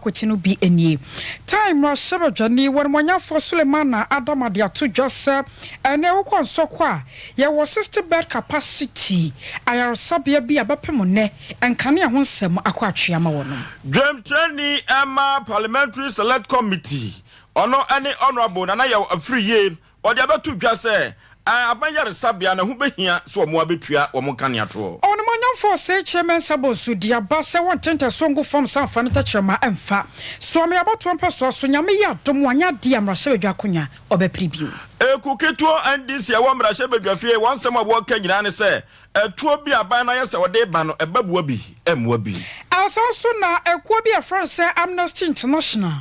akɔkye no bi nie. Time mmarahyɛbadwani wɔnimɔnyamfoɔ Sulemana Adama de ato dwa sɛ ɛnɛ wokɔ nsɔkɔ a yɛwɔ 60 bed capacity ayaresabea bi a bɛpem nnɛ nkanea ho nsɛm akɔ atwe ama wɔn. Dwamtirani ɛma Parliamentary Select Committee, ɔno ɛne Honourable Nana Yaw Afriyie, ɔde abɛto dwa sɛ aban yaresabea na ho bɛhia sɛ wɔn abɛtua wɔn nkanea toɔ. Ɔnimɔnyamfoɔ sɛ Chairman Sabo nso di aba sɛ wɔnte ntɛsoɔ ngu fam sa mfa ne tɛkyerɛma ɛmfa soame abatoɔ mpɛsoa so. Nyame yɛ adom wanyɛ adeɛ a mmarahyɛbadwa akonnwa ɔbɛpere bio. Eku ketewa NDC ɛwɔ mmarahyɛbadwa fie, wɔn nsɛm a wɔka nyinaa ne sɛ ɛtoɔ bi aban no ayɛ sɛ wɔde ba no, ɛbɛboa bi, ɛmmoa bi. Asan so na ekuo bi a yɛfrɛ no sɛ Amnesty International,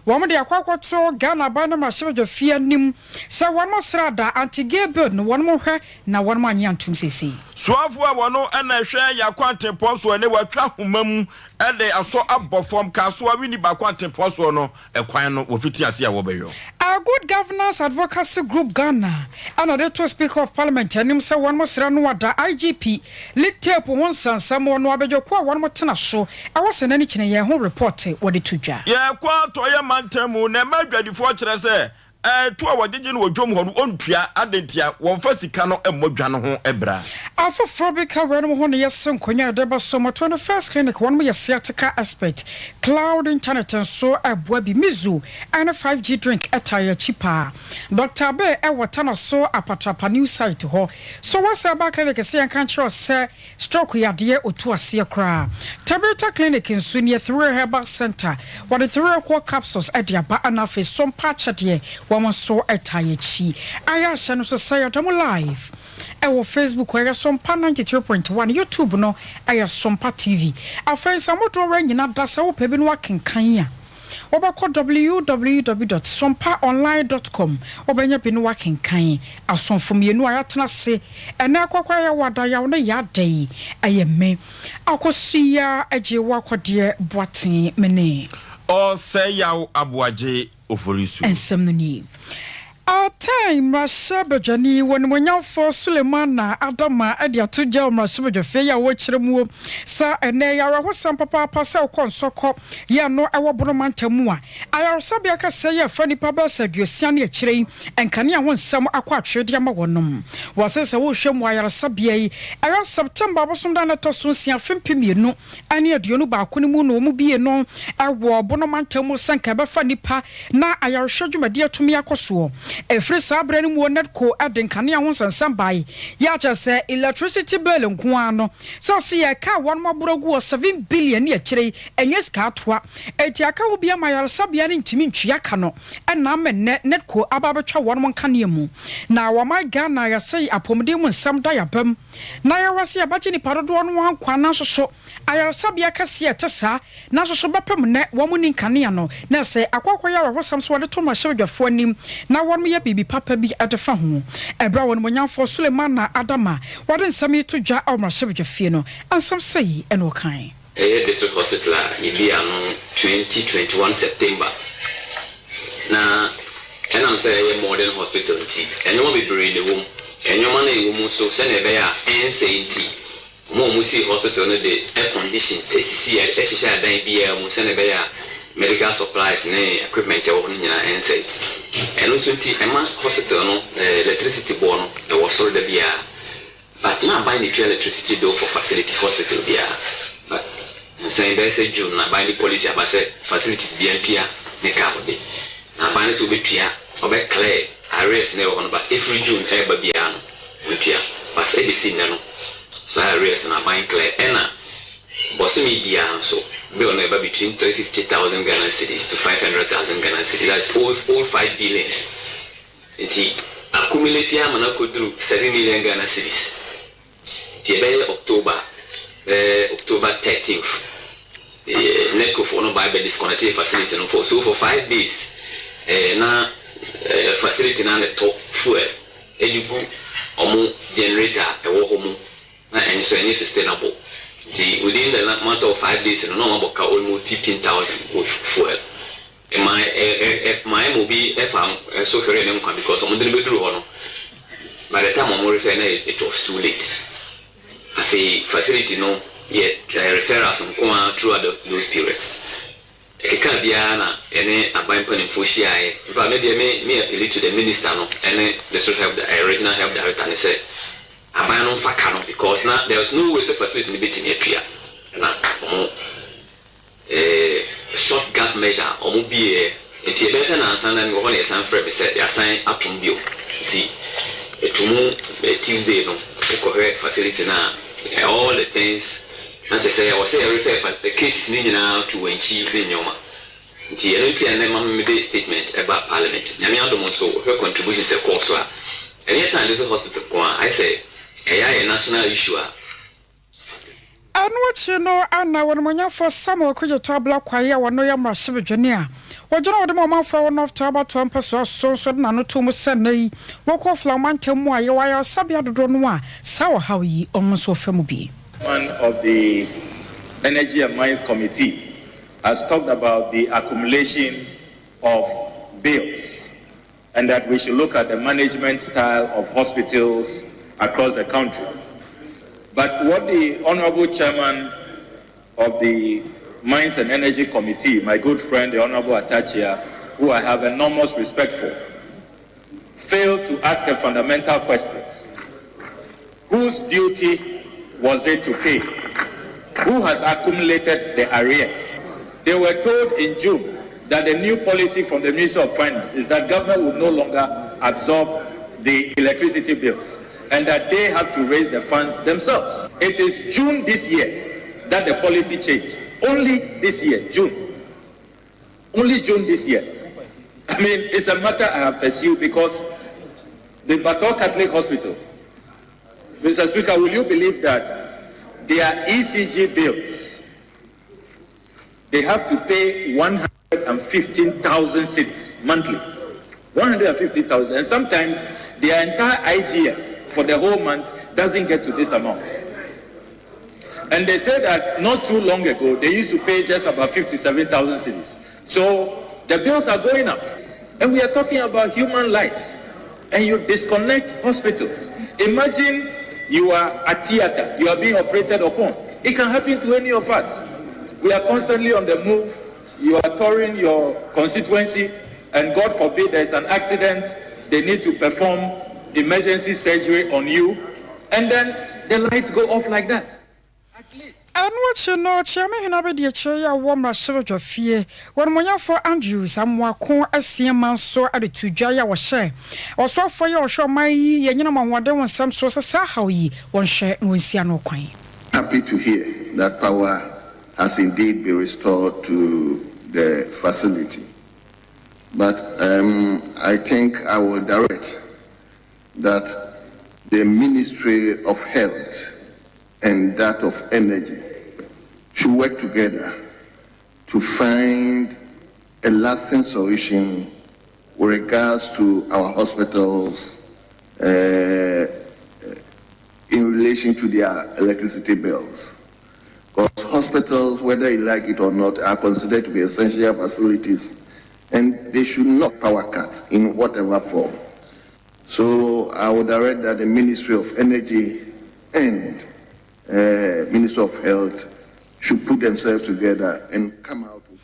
wɔn de akɔ akɔto Ghana aban no mmarahyɛbadwa fie anim sɛ wɔn srada anti-gay bill no, wɔn hwɛ na wɔn anye antom seesei. Soafoɔ a wɔno ɛna ɛhwɛ yɛ akwantempɔn soɔ ne wɔatwa ahoma mu ɛde asɔ abɔ fam Kasoa Winneba akwantempɔn soɔ no, ɛkwan no wɔfiti ase a wɔbɛyɔ. A Good Governance Advocacy Group Ghana ɛna de to Speaker of Parliament anim sɛ wɔn srɛ no wada IGP leak tape ho nsansɛm wɔ no abɛdwako a wɔn tena so ɛwɔ sɛ n'ani kyerɛ yɛn ho report wɔde to dwa. Yɛkɔ atɔyɛ mantam mu na ɛma adwadifoɔ kyerɛ sɛ ɛto a wɔgyegye no wɔ dwom hɔ no ɔntua adentia wɔmfa sika no mmɔ dwa no ho bra. Afoforɔ bi ka wɔn ho no yɛsɛ nkonnwa a yɛde bɛso mɔto no First Clinic, wɔn yɛ sciatica expert. Cloud Internet nso ɛboa bi, Mizu ɛne 5G drink ɛta yɛ akyi paa. Dr Abe ɛwɔ Tano so Apatrapa new site hɔ so wɔsɛ aba clinic sɛ yɛnka nkyerɛ sɛ stroke yadeɛ otu aseɛ koraa. Tabita Clinic nso neɛ Three Herbal Center, wɔde Three Core capsules ɛde aba, ɛna afei so mpa akyɛdeɛ wɔn nso ɛta yɛ akyi. Ayɛ ahyɛ no so sɛ yɛda mo live ɛwɔ Facebook, ɛyɛ Sompa 93.1, YouTube no ɛyɛ Sompa TV. Afei nsamodoɔ wɔ nyina da sɛ wopɛ bi no wakenkan a, wobɛkɔ www.sompaonline.com, wobɛnya bi no wakenkan. Asomfo mmienu a yɛatena ase ɛnɛ akɔkɔ ayɛ wɔ adayaw no yɛ ada yi, ɛyɛ me Akɔso agye wɔ akɔdeɛ Boaten mene. Ɔsɛ Yaw Aboagye Oforisu. Nsɛm no nie. Atan mmarahyɛbadwani wɔ nimonyamfoɔ Sulemana Adama de ato gya wɔ mmarahyɛbadwafie yi a wɔkyerɛ mu sɛ ɛnɛ yɛ awerɛhosɛm papaapa sɛ wokɔ nsɔkɔ yɛ no ɛwɔ Bono mantam mu a, ayaresabea kɛseɛ yɛ ɛfa nnipa bɛyɛ sɛ 60 ne akyire yi, nkanea ho nsɛm akɔ atwere de ama wɔnom. Wɔse sɛ wohwɛ mu, ayaresabea yi, ɛyɛ September abosom da no ɛtɔ so 6, afe 2021 no mu na wɔn bie no ɛwɔ Bono mantam mu sɛ nka ɛbɛfa nnipa na ayarehwɛ dwumadi atumi akɔ soɔ. Ɛfiri saa berɛ no mu, NEDCO de nkanea ho nsɛnsɛm bae yɛ akyerɛ sɛ electricity bill nko ara no sɛ ɔse yɛka wɔn aborɔ gu wɔ 7 billion ne akyire yi, ɛnyɛ sika atoa. Enti aka wo bi ama ayaresabea no ntumi ntua ka no, ɛna ama nnɛ NEDCO aba abɛtwa wɔn nkanea mu. Na wɔman Ghana yɛsɛ apɔmuden mu nsɛm da yɛabam na yɛwɔ sɛ yɛbɛgye nipa dodoɔ no ankwa, nanso so ayaresabea kɛseɛ ɛte saa nanso so bɛpem nnɛ wɔn ni nkanea no, na sɛ akɔakɔyɛ awerɛhosɛm sɛ wɔde to mmarahyɛbadwafoɔ anim na wɔn yɛ biribi papa bi de fa ho. Ɛberɛ a wɔn monyamfoɔ Sulemana Adama wɔde nsɛm yi to dwa a wɔ mmarahyɛbadwafie no, nsɛm sɛ yi ɛna ɔkan. Ɛyɛ district hospital a yɛbi ano 2021 September, na ɛnam sɛ ɛyɛ modern hospital nti, nneɛma bebree na ɛwɔ mu. Nneɛma no a ɛwɔ mu nso, sɛnea ɛbɛyɛ a ɛnsɛe nti, wɔn a wɔsii hospital no de air condition esisi ɛhyehyɛ adan biara mu sɛnea ɛbɛyɛ a medical supplies ne equipment ɛwɔ hɔ no nyinaa ɛnsɛe. Ɛno nso nti ɛma hospital no electricity boɔ no ɛwɔ soro da biara. But na aban ne tua electricity bill for facilities hospital biara, but nsɛn bɛyɛ sɛ June na aban de policy aba sɛ facilities biara ntua ne ka ɔde na aban no sɛ ɔbɛtua, ɔbɛ clear arrears na ɛwɔ hɔ no. But every June ɛreba biara no ɔntua, but ɛbɛsi nnɛ no saa arrears no aban clear. Ɛna bɔsɔmi biara nso bill no ɛba between 350,000 Ghana cedis to 500,000 Ghana cedis, that's all 5 billion. Nti accumulate ama no akɔduru 7 million Ghana cedis. Nti ɛbɛyɛ October, bɛyɛ October 13th, NEDCO foɔ no ba bɛ disconnect facility no for 5 days. Na facility na ne tɔ fuel ɛde gu ɔmo generator ɛwɔ hɔ mu, na ɛno nso ɛnyɛ sustainable. Nti within the month of 5 days no, na ɔmo abɔ ka almost 15,000 with fuel. Ɛma ɛ ɛ maa ɛma obi ɛfa ɛso hwere ne nkwa because ɔmo de no bɛduru hɔ no, by the time ɔmo refer na it was too late. Afei facility no yɛ referrals nko ara throughout those periods. Ɛkekaa biara na yɛne aban mpanimfoɔ hyiaeɛ. In fact, me deɛ me me appeal to the minister no ɛne district health eh, regional health director no sɛ aban no mfa ka no because na there was no way sɛ facility no bɛtumi atua. Ɛna wɔn eh, short gap measure a wɔn bieɛ nti ɛbɛyɛ sɛ nansa na mewɔ hɔ na yɛsan frɛ me sɛ yɛasan atom bio nti ɛtumu eh, Tuesday no wokɔhwɛ facility no a eh, all the things na kyerɛ sɛ ɛwɔ sɛ yɛ refer fa cases no nyinaa to Wankyi ne nneɛma nti ɛno nti a nnɛ ma mede statement ɛba parliament. Nyame adom nso, wohwɛ contributions ɛkɔɔ so a, ɛnyɛ time de so hospital ko a ayɛ sɛ ɛyɛ ayɛ national issue a. Ɛno akyi no na Onimuonyamfoɔ Samuel Okudzeto Ablakwa yi a ɔno yɛ mmarahyɛbadwani a ɔgyina hɔ de ma ɔmanfoɔ a ɛwɔ North Taa abatoɔ mpɛsoa so nso de n'ano too mu sɛ nnɛ yi wɔkɔ Aflao mantam mu a yɛwɔ ayaresabea dodoɔ no a saa ɔhaw yi wɔn nso wɔfa mu bi. Chairman of the Energy and Mines Committee has talked about the accumulation of bills and that we should look at the management style of hospitals across the country. But what the Honorable Chairman of the Mines and Energy Committee, my good friend, the Honorable Atta Akyea, who I have enormous respect for, failed to ask a fundamental question. Whose duty was it to pay? Who has accumulated the arrears? They were told in June that the new policy from the Ministry of Finance is that government would no longer absorb the electricity bills and that they have to raise the funds themselves. It is June this year that the policy changed. Only this year, June. Only June this year. I mean, it's a matter I have pursued because the Battor Catholic Hospital, Mr. Speaker, will you believe that their ECG bills, they have to pay 115,000 cedis monthly. 150,000. And sometimes their entire IGF for the whole month doesn't get to this amount. And they say that not too long ago, they used to pay just about 57,000 cedis. So the bills are going up. And we are talking about human lives. And you disconnect hospitals. Imagine you are at theater, you are being operated upon. It can happen to any of us. We are constantly on the move. You are touring your constituency, and God forbid there's an accident. They need to perform emergency surgery on you, and then the lights go off like that. Ɛno akyi no, Kyeamehene Abadiakyire yi a ɔwɔ mmarahyɛbadwafie, Onimuonyamfoɔ Andrews Amoako Asiamah nso de too dwa yi a ɔhyɛ ɔsoafoɔ yi a ɔhwɛ ɔman yi anyinam ahoɔden ho nsɛm soɔ sɛ saa haw yi wɔnhwɛ na wɔnsi ano kwan. Happy to hear that power has indeed been restored to the facility. But I think I will direct that the Ministry of Health and that of Energy should work together to find a lasting solution with regards to our hospitals in relation to their electricity bills. Because hospitals, whether you like it or not, are considered to be essential facilities and they should not power cut in whatever form. So I would direct that the Ministry of Energy and Ministry of Health should put themselves together and come out with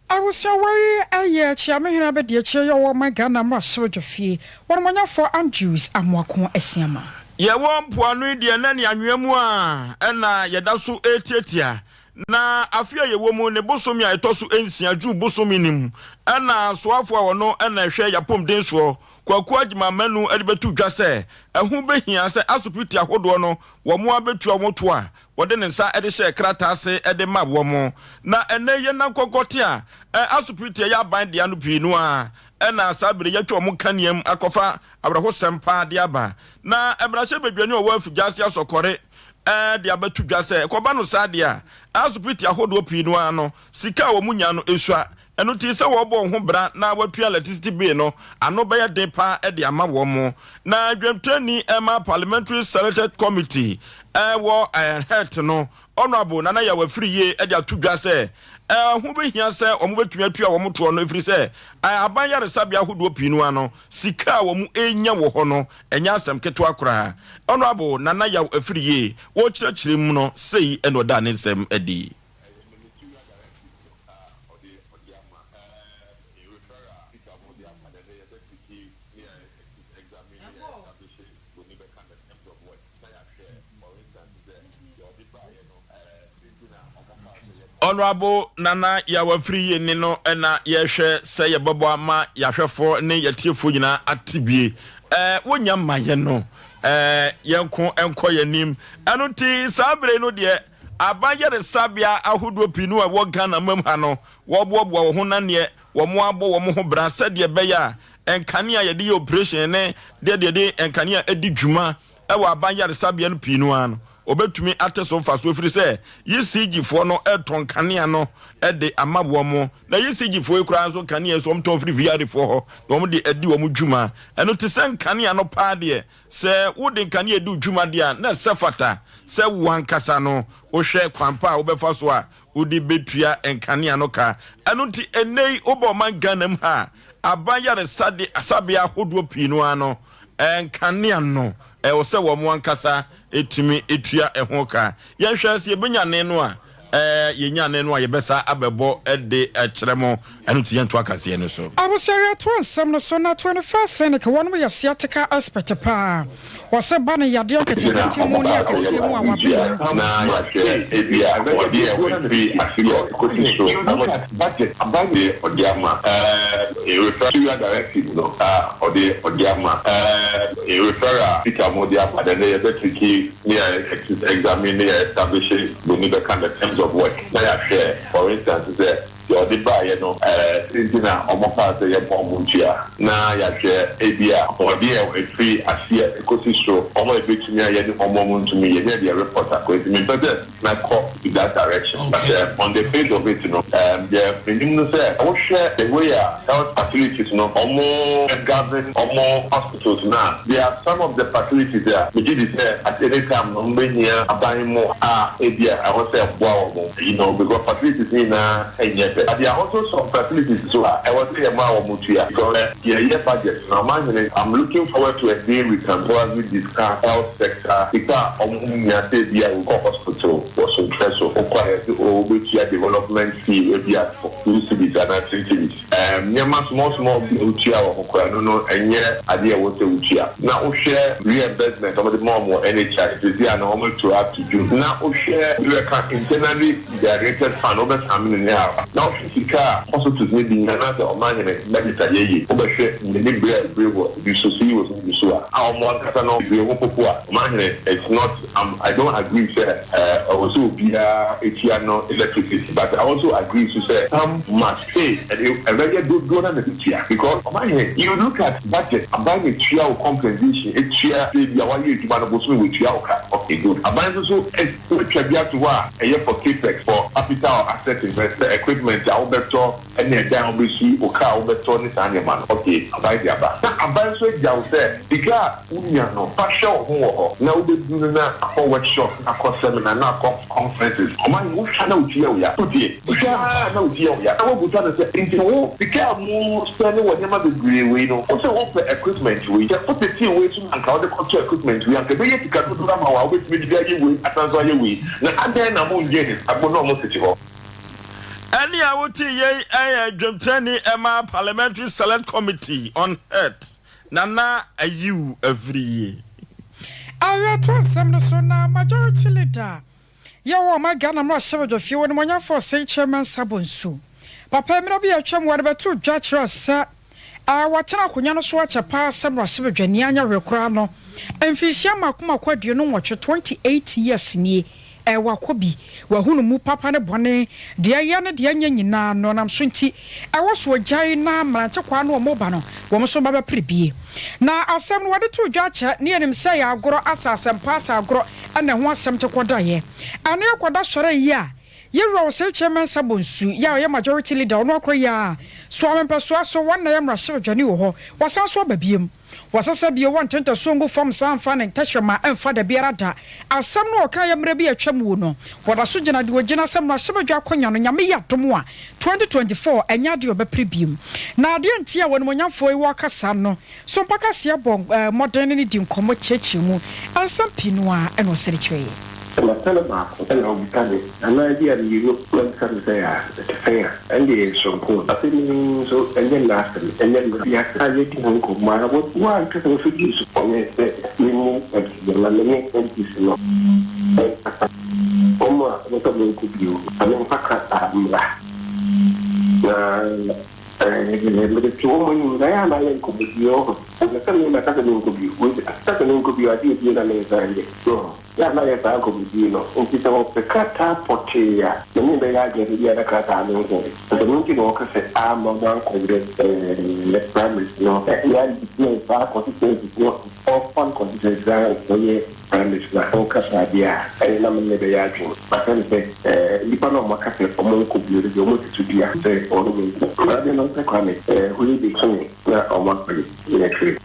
Abusua wei yɛ Kyeamehene Abadiakyire yi a ɔwɔ ɔman Ghana mmarahyɛbadwafie, Wɔnomɔnyafo Andrews Amoako Asiamah. Yɛwɔ mpoano yi deɛ na ne anwea mu a ɛna yɛda so retiatia. Na afe a yɛwɔ mu ne bosome a ɛtɔ so nsia, June bosome no mu, ɛna soafoɔ a ɔno na ɛhwɛ y'apɔmuden soɔ, Kwaku Agyemang Manu de bɛto dwa sɛ ɛho bɛhia sɛ asopiti ahodoɔ no wɔn ara bɛtua wɔn toɔ a wɔde ne nsa de hyɛɛ krataa ase de ma wɔn. Na ɛnnɛ yi yɛnam kɔkɔte a asopiti a ɛyɛ aban dea no pii no ara na saa bere yi atwa wɔn kaneam akɔfa awerɛhosɛm paa de aba. Na mmarahyɛbadwani a ɔwɔ Afigya-Ase Asɔkɔre de abɛto dwa sɛ ɛkɔba no saa deɛ a, asopiti ahodoɔ pii no ara no, sika a wɔnya no sua. Ɛno nti sɛ wɔrebɔ wɔn ho bra na wɔatua electricity bill no, ano bɛyɛ den paa de ama wɔn. Na dwamtenani ma Parliamentary Selected Committee wɔ Health no, Honourable Nana Yaw Afriyie de ato dwa sɛ ɛho bɛhia sɛ wɔbɛtumi atua wɔn toɔ no ɛfiri sɛ aban yaresabea ahodoɔ pii no ara no, sika a wɔnya wɔ hɔ no, ɛnyɛ asɛm ketewa koraa. Honourable Nana Yaw Afriyie, ɔrekyerɛkyerɛ mu no, sei na ɔdaa ne nsɛm adi. Ɛyɛ ministerial directive a ɔde ɔde. Honourable Nana Yaw Afriyie ne no na yɛhwɛ sɛ yɛbɛbɔ ama yɛahwɛfoɔ ne yɛtiefoɔ nyinaa ate bie. Ɛɛ wonya mma yɛn no ɛɛ yɛnko nkɔ yɛn anim. Ɛno nti saa bere no deɛ aban yaresabea ahodoɔ pii no a ɛwɔ Ghana mam ha no wɔboaboa wɔn ho naneɛ wɔn abɔ wɔn ho bra sɛdeɛ ɛbɛyɛ a nkanea a yɛde yɛ operation ne deɛ deɛ de nkanea di dwuma wɔ aban yaresabea no pii no ara no, wɔbɛtumi ate so mfasoɔ ɛfiri sɛ ECG foɔ no retɔn nkanea no de ama wɔn. Na ECG foɔ yi koraa nso nkanea nso wɔtɔn firi VRA foɔ hɔ na wɔn de adi wɔn dwuma. Ɛno te sɛ nkanea no paa deɛ, sɛ wode nkanea di wo dwuma deɛ a, na ɛsɛ fata sɛ wo ankasa no wohwɛ kwan pa a wobɛfa so a wode bɛtua nkanea no ka. Ɛno nti ɛnnɛ yi wobɔ ɔman Ghana mu ha a, aban yaresabea ahodoɔ pii no ara no, Nkanea no, ɛwɔ sɛ wɔn ankasa tumi tua ɛho ka. Yɛnhwɛ sɛ yɛbɛnya ne no a, yɛnya ne no a yɛbɛsa abɛbɔ de kyerɛ mo. Ɛno nti yɛnto akaseɛ no so. Abusua yɛtoa nsɛm no so na 21st clinic wɔnom yɛ sciatica expert paa. Wɔse ba no yadeɛ nketenkete mu ne akɛseɛ mu a wabene mu. Na yɛahwɛ ebia ɔde a wafiri aseɛ kɔsi so budget aban deɛ ɔde ama referral directive no a ɔde ɔde ama referral sika mo de aba dɛ nɛ yɛbɛ tiki ne yɛ examine ne yɛ establish broni bɛka the terms of work na yɛahwɛ for instance sɛ Deɛ ɔde baeɛ no, sei nti na wɔkaa sɛ yɛmmɔ wɔn ntua, na yɛahwɛ ebia ahoɔden a ɛfiri aseɛ kɔsi soro, wɔn a yɛbɛtumi ayɛ ne wɔn a wɔntumi, yɛnyɛ deɛ report akɔ, nti mempɛ sɛ mɛkɔ to that direction, but on the face of it no, deɛ menim no sɛ wohwɛ the way a health facilities no wɔn govern wɔn hospitals no a, there are some of the facilities a megye di sɛ at any time no wɔbɛhia aban mmoa a ebia ɛwɔ sɛ ɛboa wɔn. You know because facilities no nyinaa nyɛ pɛ but there are also some facilities nso a ɛwɔ sɛ yɛma wɔn tua because yɛyɛ budget no ɔmanhene I'm looking forward to a day we can probably discuss health sector sika a wɔn hia sɛ ebia wokɔ hospital wɔ Sontrɛ so wokɔ a yɛse oh wobɛtua development fee ebia two cedis anaa three cedis. Ɛɛm, nneɛma small small bi a wotua wɔ ho koraa, ɛno no ɛnyɛ adeɛ a ɛwɔ sɛ wotua. Na wohwɛ reimbursement a wɔde ma wɔn wɔ NHI, seesei a no wɔatu up to June. Na wohwɛ bi bɛka internally generated fund, wobɛsame no ne aba. Na wohwɛ sika a hospitals no bi nya anaasɛ ɔmanhene budget a yɛyɛ, wobɛhwɛ n'ani bere a ɛbere wɔ ebi so, sei wɔ bi so a, a wɔn ankasa no bebree ho popo a, ɔmanhene it's not. I'm I don't agree sɛ ɛwɔ sɛ obiara tua no electricity but I also agree nso sɛ some must pay ɛde ɛbɛyɛ dodoɔ no na ɛbɛtua because ɔmanhene you look at budget aban na ɛtua wo compensation ɛtua sɛ ebia wayɛ adwuma no bosome wɔtua wo ka okay good aban nso so watwa bi ato hɔ a ɛyɛ for capex for capital or asset investment equipment a wobɛtɔ ɛne ɛdan a wobɛsi, wo car a wobɛtɔ ne saa nneɛma no, okay, aban de aba. Na aban nso agya wo sɛ sika a wonya no, fa hwɛ wo ho wɔ hɔ, na wobɛduru no na akɔ workshop, na akɔ seminar, na akɔ conferences. Ɔman yi, wohwɛ a na wo ti yɛ wo ya. Wotie? Wohwɛ ara na wo ti yɛ wo ya. Na woabusa no sɛ, nti wo sika a mo spend wɔ nneɛma bebree wei no, wo sɛ wopɛ equipment wei, sɛ wotetee wei so na anka wode kɔtɔ equipment wei a, anka ɛbɛyɛ sika dodoɔ ama wo a wobɛtumi de bi ayɛ wei asan nso ayɛ wei. Na adɛn na monnwene agbo na wɔtete hɔ? Ɛnne a wote yei yɛ dwamtirani ma Parliamentary Select Committee on Health, Nana Ayiw Afriyie. Awerɛtoɔ nsɛm no so na Majority Leader yɛ wɔ ɔman Ghana mmarahyɛbadwafie wɔ Animuonyamfoɔ Osei Chairman Sabo Nsu. Papa mmerɛ bi a atwam wɔde bɛtoo dwa kyerɛɛ sɛ A Watena akonnwa no so akyɛ paa sɛ mmarahyɛbadwani anyɛ hwee koraa no, mfinhyia mmaako mmaako 28, 28 years, nie. Ɛ, wakɔ bi. Wahunu mu papa ne bɔne, deɛ ɛyɛ ne deɛ ɛnyɛ nyinaa no, nam so nti, ɛwɔ so ɔgyae na mmerante kwaa no wɔn ba no, wɔn nso ba bɛpere bie. Na asɛm no wɔde too dwa akyɛ, ne yɛnim sɛ ɛyɛ agorɔ, asa asɛmpa asa agorɔ, ɛna ɛho asɛm te kɔdaeɛ. Ɛno yɛkɔda sɔre yi a, Yɛwura Osei Kyei Mensah Bonsu yi a ɔyɛ Majority Leader ɔno akora yi ara soa me mpɛsoa so wɔn na yɛ mmarahyɛbadwani wɔ hɔ wasan so aba biom. Wasesa bio wɔ ntentɛsoɔ ngu fam saa mfa ne ntɛkyerɛma mfa dabiara da. Asɛm no a ɔkaeɛ mmerɛ bi a atwam wuo no wɔda so gyina deɛ ɔgyina sɛ mmarahyɛbadwa akonya no Nyame yɛ adom a 2024 ɛnyɛ adeɛ a ɔbɛpere biom. Na adeɛ nti a wɔnimonyamfoɔ yi wɔrekasa no so mpakaseɛ bɔ mmɔden ne no di nkɔmmɔ kyerɛkyerɛ mu nsɛm pii no ara na ɔsane kyerɛɛ. Sɛ masɛne baako na ɔbisa me, anaa ebia mienu na ɔbisa me sɛ a, ɛte sɛn a, ɛnde ɛyɛ soronko. Afei me nso, ɛnyɛ nna asɛm, ɛnyɛ mmara bi asɛm a yɛadi ho nkɔmmɔ ara. Wo ankasa wo fidie so. Ɔyɛ sɛ menni akyinnye na me ne MPs no nkasa. Wɔn a wɔpɛ sɛ wɔnkɔ bio no, ma memfa krataa mmra na mede to wɔn anim. Na ɛyɛ a na ayɛ nkɔmmɔdie, woahu. Ɛnsɛ sɛ me mɛka sɛ menkɔ bio. Meka sɛ menkɔ bio a, adeɛ bio na mensan nyɛ. Woahu? Yɛ a na yɛ saa nkɔmmɔdie no nti sɛ wɔpɛ krataa pɔtee a, me ne bɛyɛ adwene sɛ ebia na krataa no nkɔe. Na dɛm nti na wɔka sɛ amma wɔankɔyerɛ ɛɛ primaries no. Yɛ a declare saa constituencies no orphan constituencies a wɔyɛ primaries no a, wɔka saa deɛ a, ɛne na me ne bɛyɛ adwene. Maka no sɛ ɛɛ nnipa no a wɔaka sɛ wɔnkɔ bio no deɛ wɔasi so dua sɛ wɔnom nkɔ. Na adeɛ no sɛ Kwame ɛɛ holiday some na wɔakɔ no yɛhwere.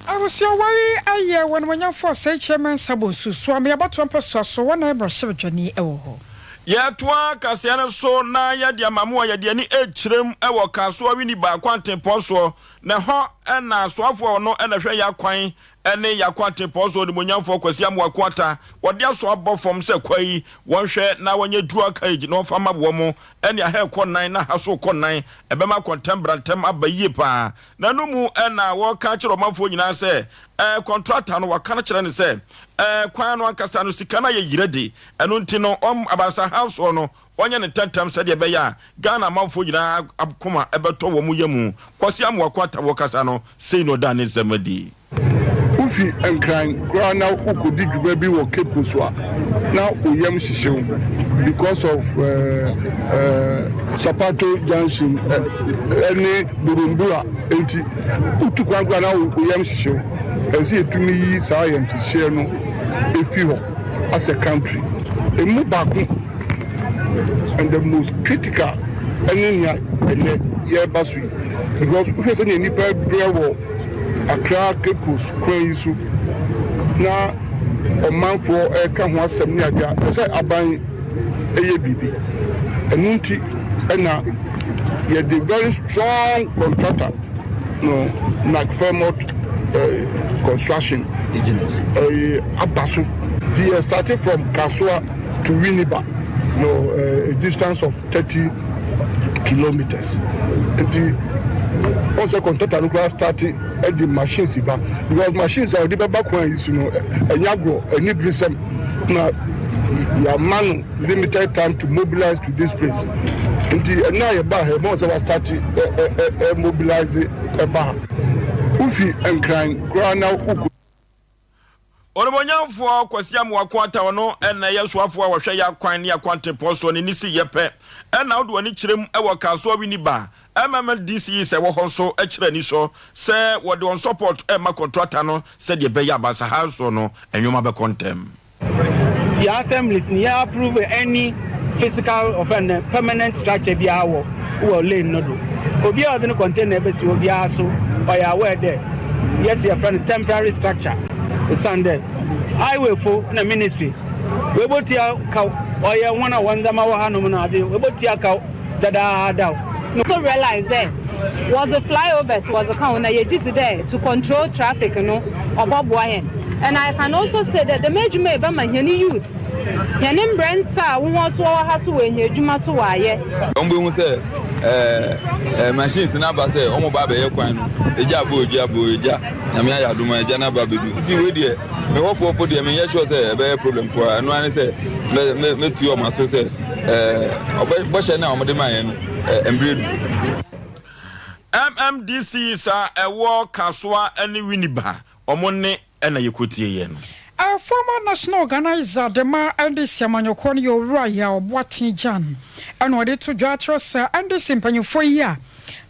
Abusua wei yɛ wɔn animuonyamfoɔ Osei Kyei-Mensah Bonsu, Suame abatoɔ mpɛsoa so, wɔn na yɛ mmarahyɛbadwani wɔ hɔ. Yɛtoa kaseɛ no so na yɛde ama mo a yɛde ani rekyerɛm wɔ Kasoa Winneba kwantempɔn soɔ, na ɛhɔ na soafoɔ a ɔno na ɛhwɛ yɛn akwan ne yɛn akwantempɔn soɔ Onimuonyamfoɔ Kwasi Amoako Atta, wɔde aso abɔ fam sɛ kwa yi wɔnhwɛ na wɔnyɛ dual carriage na wɔmfa mma wɔn, ɛne aha ɛkɔ nan na aha so rekɔ nan, ɛbɛma akɔntɛm-brantɛm aba yie paa. Na ɛno mu na wɔka kyerɛ ɔmanfoɔ nyinaa sɛ, Ɛɛ, kɔntrata no, wɔaka no kyerɛ no sɛ, ɛɛ, kwan no ankasa no, sika no ayɛ yera de, ɛno nti no, ɔm, abansa hansoɔ no, wɔnyɛ no ntɛmntɛm sɛdeɛ ɛbɛyɛ a Ghana amanfoɔ nyinaa akoma bɛtɔ wɔn yamu. Kwasi Amoako Atta kasa no, sei na ɔdaa ne nsɛm adi. Wufi Nkran koraa na wokɔdi dwuma bi wɔ Cape Coast a, na wo yam hyehye wo because of Sapato junction ne Burumbura nti, wotu kwan koraa na wo yam hyehye wo. Ɛsɛ sɛ yɛtumi yi saa ayamhyehyeɛ no fi hɔ as a country. Ɛmu baako and the most critical ɛne nea ɛnɛ yɛreba so yi because wohwɛ sɛnea nnipa brɛ wɔ Accra Cape Coast kwan yi so na ɔmanfoɔ reka ho asɛm ne adeɛ a, ɛsɛ sɛ aban yɛ biribi. Ɛno nti na yɛde very strong contractor no Nagfermot construction aba so. Nti yɛ starte from Kasoa to Winneba no a distance of 30 kilometres. Nti wɔn sɛ contractor no koraa starte de machines ba because machines a ɔde bɛba kwan yi so no ɛnyɛ agorɔ, aniberesɛm na yɛama no limited time to mobilize to this place. Nti ɛnna a yɛbaa ha yi, wɔn sɛ wɔastarte ɛ mobilize ɛba ha. Wofi Nkran koraa na wokɔ. Onimuonyamfoɔ Kwasi Amoako Atta ɔno na ɛyɛ soafoɔ a ɔhwɛ yɛn akwan ne akwantempɔn soɔ ne ne si yɛ pɛ na wode w'ani kyerɛ mu wɔ Kasoa Winneba MMDC sɛ ɛwɔ hɔ nso kyerɛ anisɔ sɛ wɔde wɔn support rema kɔntrata no sɛdeɛ ɛbɛyɛ a Basaha soɔ no nnoɔma bɛkɔ ntɛm. Yɛ assemblies no yɛ approve any physical ɔfɛn no permanent structure biara wɔ wɔ lane no do. Obiara a ɔdze no container besi hɔ biara so ɔyɛ aware dɛ yɛse yɛfrɛ no temporary structure osiandɛ highway fo na ministry woebotua kaw, ɔyɛ hɔn a hɔn ndzɛmba wɔ hanom na adze woebotua kaw dadaadaw. So realise dɛ wɔdze flyovers wɔdze ka ho na yɛgye dzi dɛ to control traffic no ɔbɔboa hɛn and I can also say dɛ dɛm edwuma yi bɛma hɛn youth, hɛn mberantsɛ a hɔn so wɔwɔ ha so woenya edwuma so wɔayɛ. Wɔn bɛhu sɛ ɛɛ ɛɛ machines no aba sɛ wɔn ba abɛyɛ kwan no egya abɔ egya abɔ egya nyame ayɛ adom a egya no aba abɛdu nti wei deɛ me hɔfoɔ po deɛ menyɛ sure sɛ ɛbɛyɛ problem koraa ɛno ara ne sɛ mɛ mɛ mɛtu wɔn aso sɛ ɛɛ ɔbɛ bɔhyɛ no a wɔde maa yɛn no ɛɛ mbrɛ du. MMDC sa ɛwɔ Kasoa ne Winneba wɔn nne na yɛkɔtieeɛ no. A former national organiser de ma NDC amanyɔkuo no yɛ Owura Yaw Boateng Gyan ɛna ɔde to dwa akyerɛ sɛ NDC mpanyinfoɔ yi a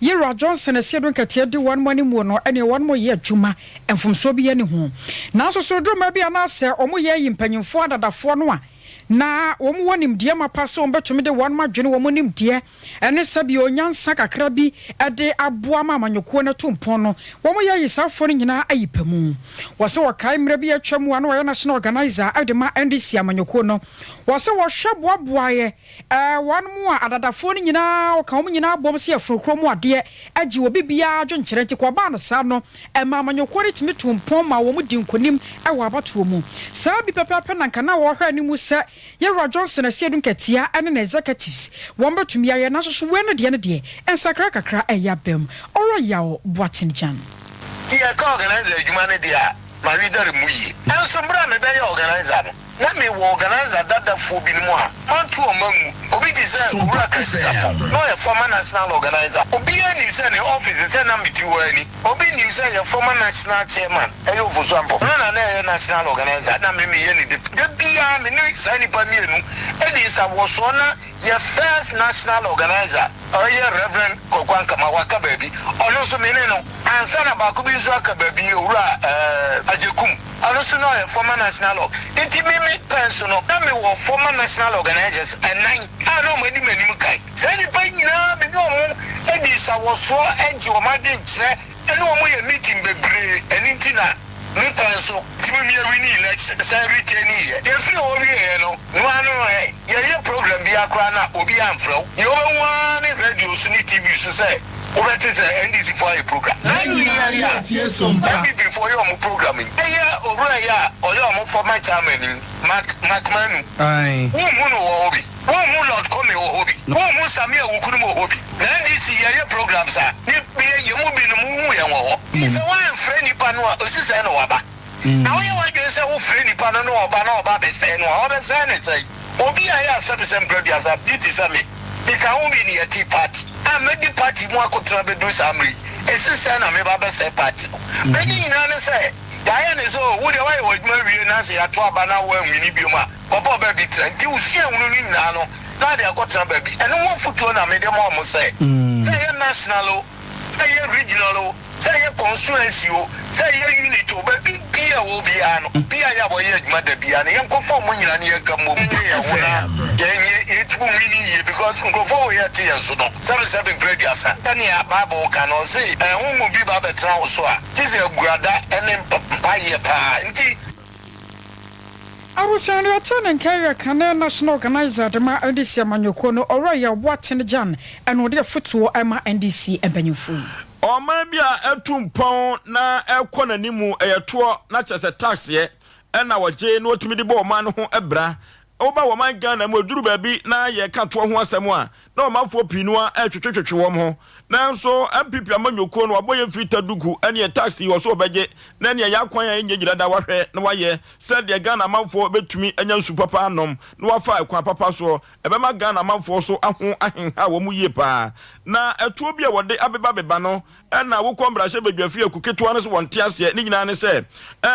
Yewura Johnson Asiedu Nketia di wɔn animuo no ɛneɛ wɔn yɛ adwuma mfomsoɔ biara nni ho nanso so ɛduru mmerɛ bi anaasɛ wɔn yɛ ayi mpanyinfoɔ adadafoɔ no a na wɔn wɔ nimdeɛ mapa sɛ wɔn bɛtumi de wɔn adwene wɔn nimdeɛ ne sɛbio nyansa kakra bi de aboa ma amanyɔkuo no atu mpɔn no, wɔn yɛ ayisafoɔ no nyinaa ayi pa mu. Wɔse wɔkae mmerɛ bi a atwa mu a na ɔyɛ National Organiser de ma NDC amanyɔkuo no. Wɔse wɔhwɛ boaboaeɛ ɛɛ wɔn a adadafoɔ no nyinaa wɔka wɔn nyinaa bom sɛ yɛforo kuro mu adeɛ gye obi biara adwenkyerɛ nti kɔbaa no saa no ɛmaa amanyɔkuo no tumi tuu mpɔn maa wɔn dii nkonim wɔ abatoɔ mu. Saa bi pɛpɛɛpɛ na nka na wɔhwɛ anim sɛ Yɛwura Johnson Asiedu Nketia ne ne executives wɔn bɛtumi ayɛ nanso so wei no deɛ no deɛ nsakrae kakra ɛyɛ aba mu. Ɔwura Yaw Boateng Gyan. Nti yɛka organiser adwuma no deɛ a, mawedare mu yie. Nanso berɛ a mebɛyɛɛ organiser no, na mewɔ organiser dadafoɔ binom a manto wɔn angu. Obi te sɛ Owura Kwesi Sarpong, na ɔyɛ former national organiser. Obiara nim sɛ ne office sɛ na mete hɔ ara ni. Obi nim sɛ yɛn former national chairman ɛyɛ Ofosu Ampofo. Ɔno na na ɛyɛ national organiser na me meyɛ ne deputy. Da biara me ne saa nnipa mmienu di nsawɔsoɔ na yɛn first national organiser ɔyɛ Rev. Kwaku Ankama waka baabi, ɔno nso me ne no. Ansa na baako bi nso aka baabi, Owura eh, Agyekum, ɔno nso na ɔyɛ former national org. Nti me me pɛn so no na mewɔ former national organisers ɛnan a na wɔn adi m'anim kan. Saa nnipa yi nyinaa me ne wɔn di nsawɔsoɔ, gye wɔn adwenkyerɛ, ne wɔn yɛ meeting bebree. Ɛno nti na me pɛn so tumi me winni election san retaini yɛ. Yɛfiri hɔ wieɛ no, no ara no ɛ, yɛyɛ program biara koraa no a obiara amfrɛ wo. Deɛ wobɛhu ara ne radio so ne TV so sɛ wobɛte sɛ NDC foɔ ayɛ program. Saa nyinaa yi a NPP foɔ yɛ wɔn program yi, ɛyɛ owura yi a ɔyɛ wɔn former chairman yi, Mark Mark Manu, wonhu no wɔ hɔ bi? Wonhu Lord Commey wɔ hɔ bi? Wonhu Sammy Awukunom wɔ hɔ bi? Na NDC yɛyɛ programs a, ne yɛ yɛn mu binom wohu yɛn wɔ hɔ. Nti sɛ woamfrɛ nipa no a, osi sɛn na waba? Na woyɛ w'adwene sɛ wofrɛ nipa no na ɔba na ɔba abɛsɛe no a, ɔbɛsɛe no sɛn? Obi a ɛyɛ asɛmsɛm mprɛ aduasa bi te sɛ me, meka ho bi ne yɛte party a madi party mu akotena bɛduru saa mmerɛ yi, esi sɛn na meba abɛsɛe party no? Bɛ ne nyinaa ne sɛ yɛayɛ ne sɛ oh, wo deɛ woayɛ w'adwuma awie na sɛ yɛato aba na woanwini biom a, Kɔbɔɔ baabi tena. Nti wo suahunu no nyinaa no na ade akɔtena baabi. Ɛno ho afotuo na mede ma wɔn sɛ, sɛ ɛyɛ national o, sɛ ɛyɛ regional o, sɛ ɛyɛ constituency o, sɛ ɛyɛ unit o, baabi biara a ɛwɔ biara no, obiara yɛ a wɔyɛ adwuma da biara no, yɛnkɔfa wɔn nyinaa na yɛnka mmom nyɛ yɛn ho na yɛnyɛ yɛntumi nwini yie because nkurɔfoɔ wei a ɛte yɛn so no, sɛbesɛbe mprɛ aduasa, sɛnea Bible ka no, ɔse honhom bi ba bɛtena wo so a, gye sɛ aguada ne mpaeɛ paa nti. Abusua no yɛtee ne nka yɛ kane National Organiser de ma NDC amanyɔkuo no, Owura Yaw Boateng Gyan ɛna ɔde afotuo ɛma NDC mpanyinfoɔ yi. Ɔman bi a atu mpɔn na ɛkɔ n'anim ɛyɛ toɔ na kyerɛ sɛ tax yɛ ɛna wɔgye na wɔtumi de bɔ ɔman no ho bra. Woba wɔman Ghana mu ɛduru baabi na yɛka toɔ ho asɛm a na ɔmanfoɔ pii no ara retwetwetwetwe wɔn ho. Nanso NPP amanyɔkuo no wɔabɔ yɛn firi taduku ɛneɛ tax yi wɔso wɔbɛgye na ɛneɛ yɛn akwan a ɛnyɛ gyina da wɔahwɛ na wɔayɛ sɛdeɛ Ghana amanfoɔ bɛtumi anya nsu papa anom na wɔafa ɛkwan papa soɔ. Ɛbɛma Ghana amanfoɔ so aho ahenha wɔn yie paa. Na ɛtoɔ bi a wɔde abebabeba no ɛna wokɔ mmarahyɛbadwafie aku ketewa no so wɔnte aseɛ. Ne nyinaa ne sɛ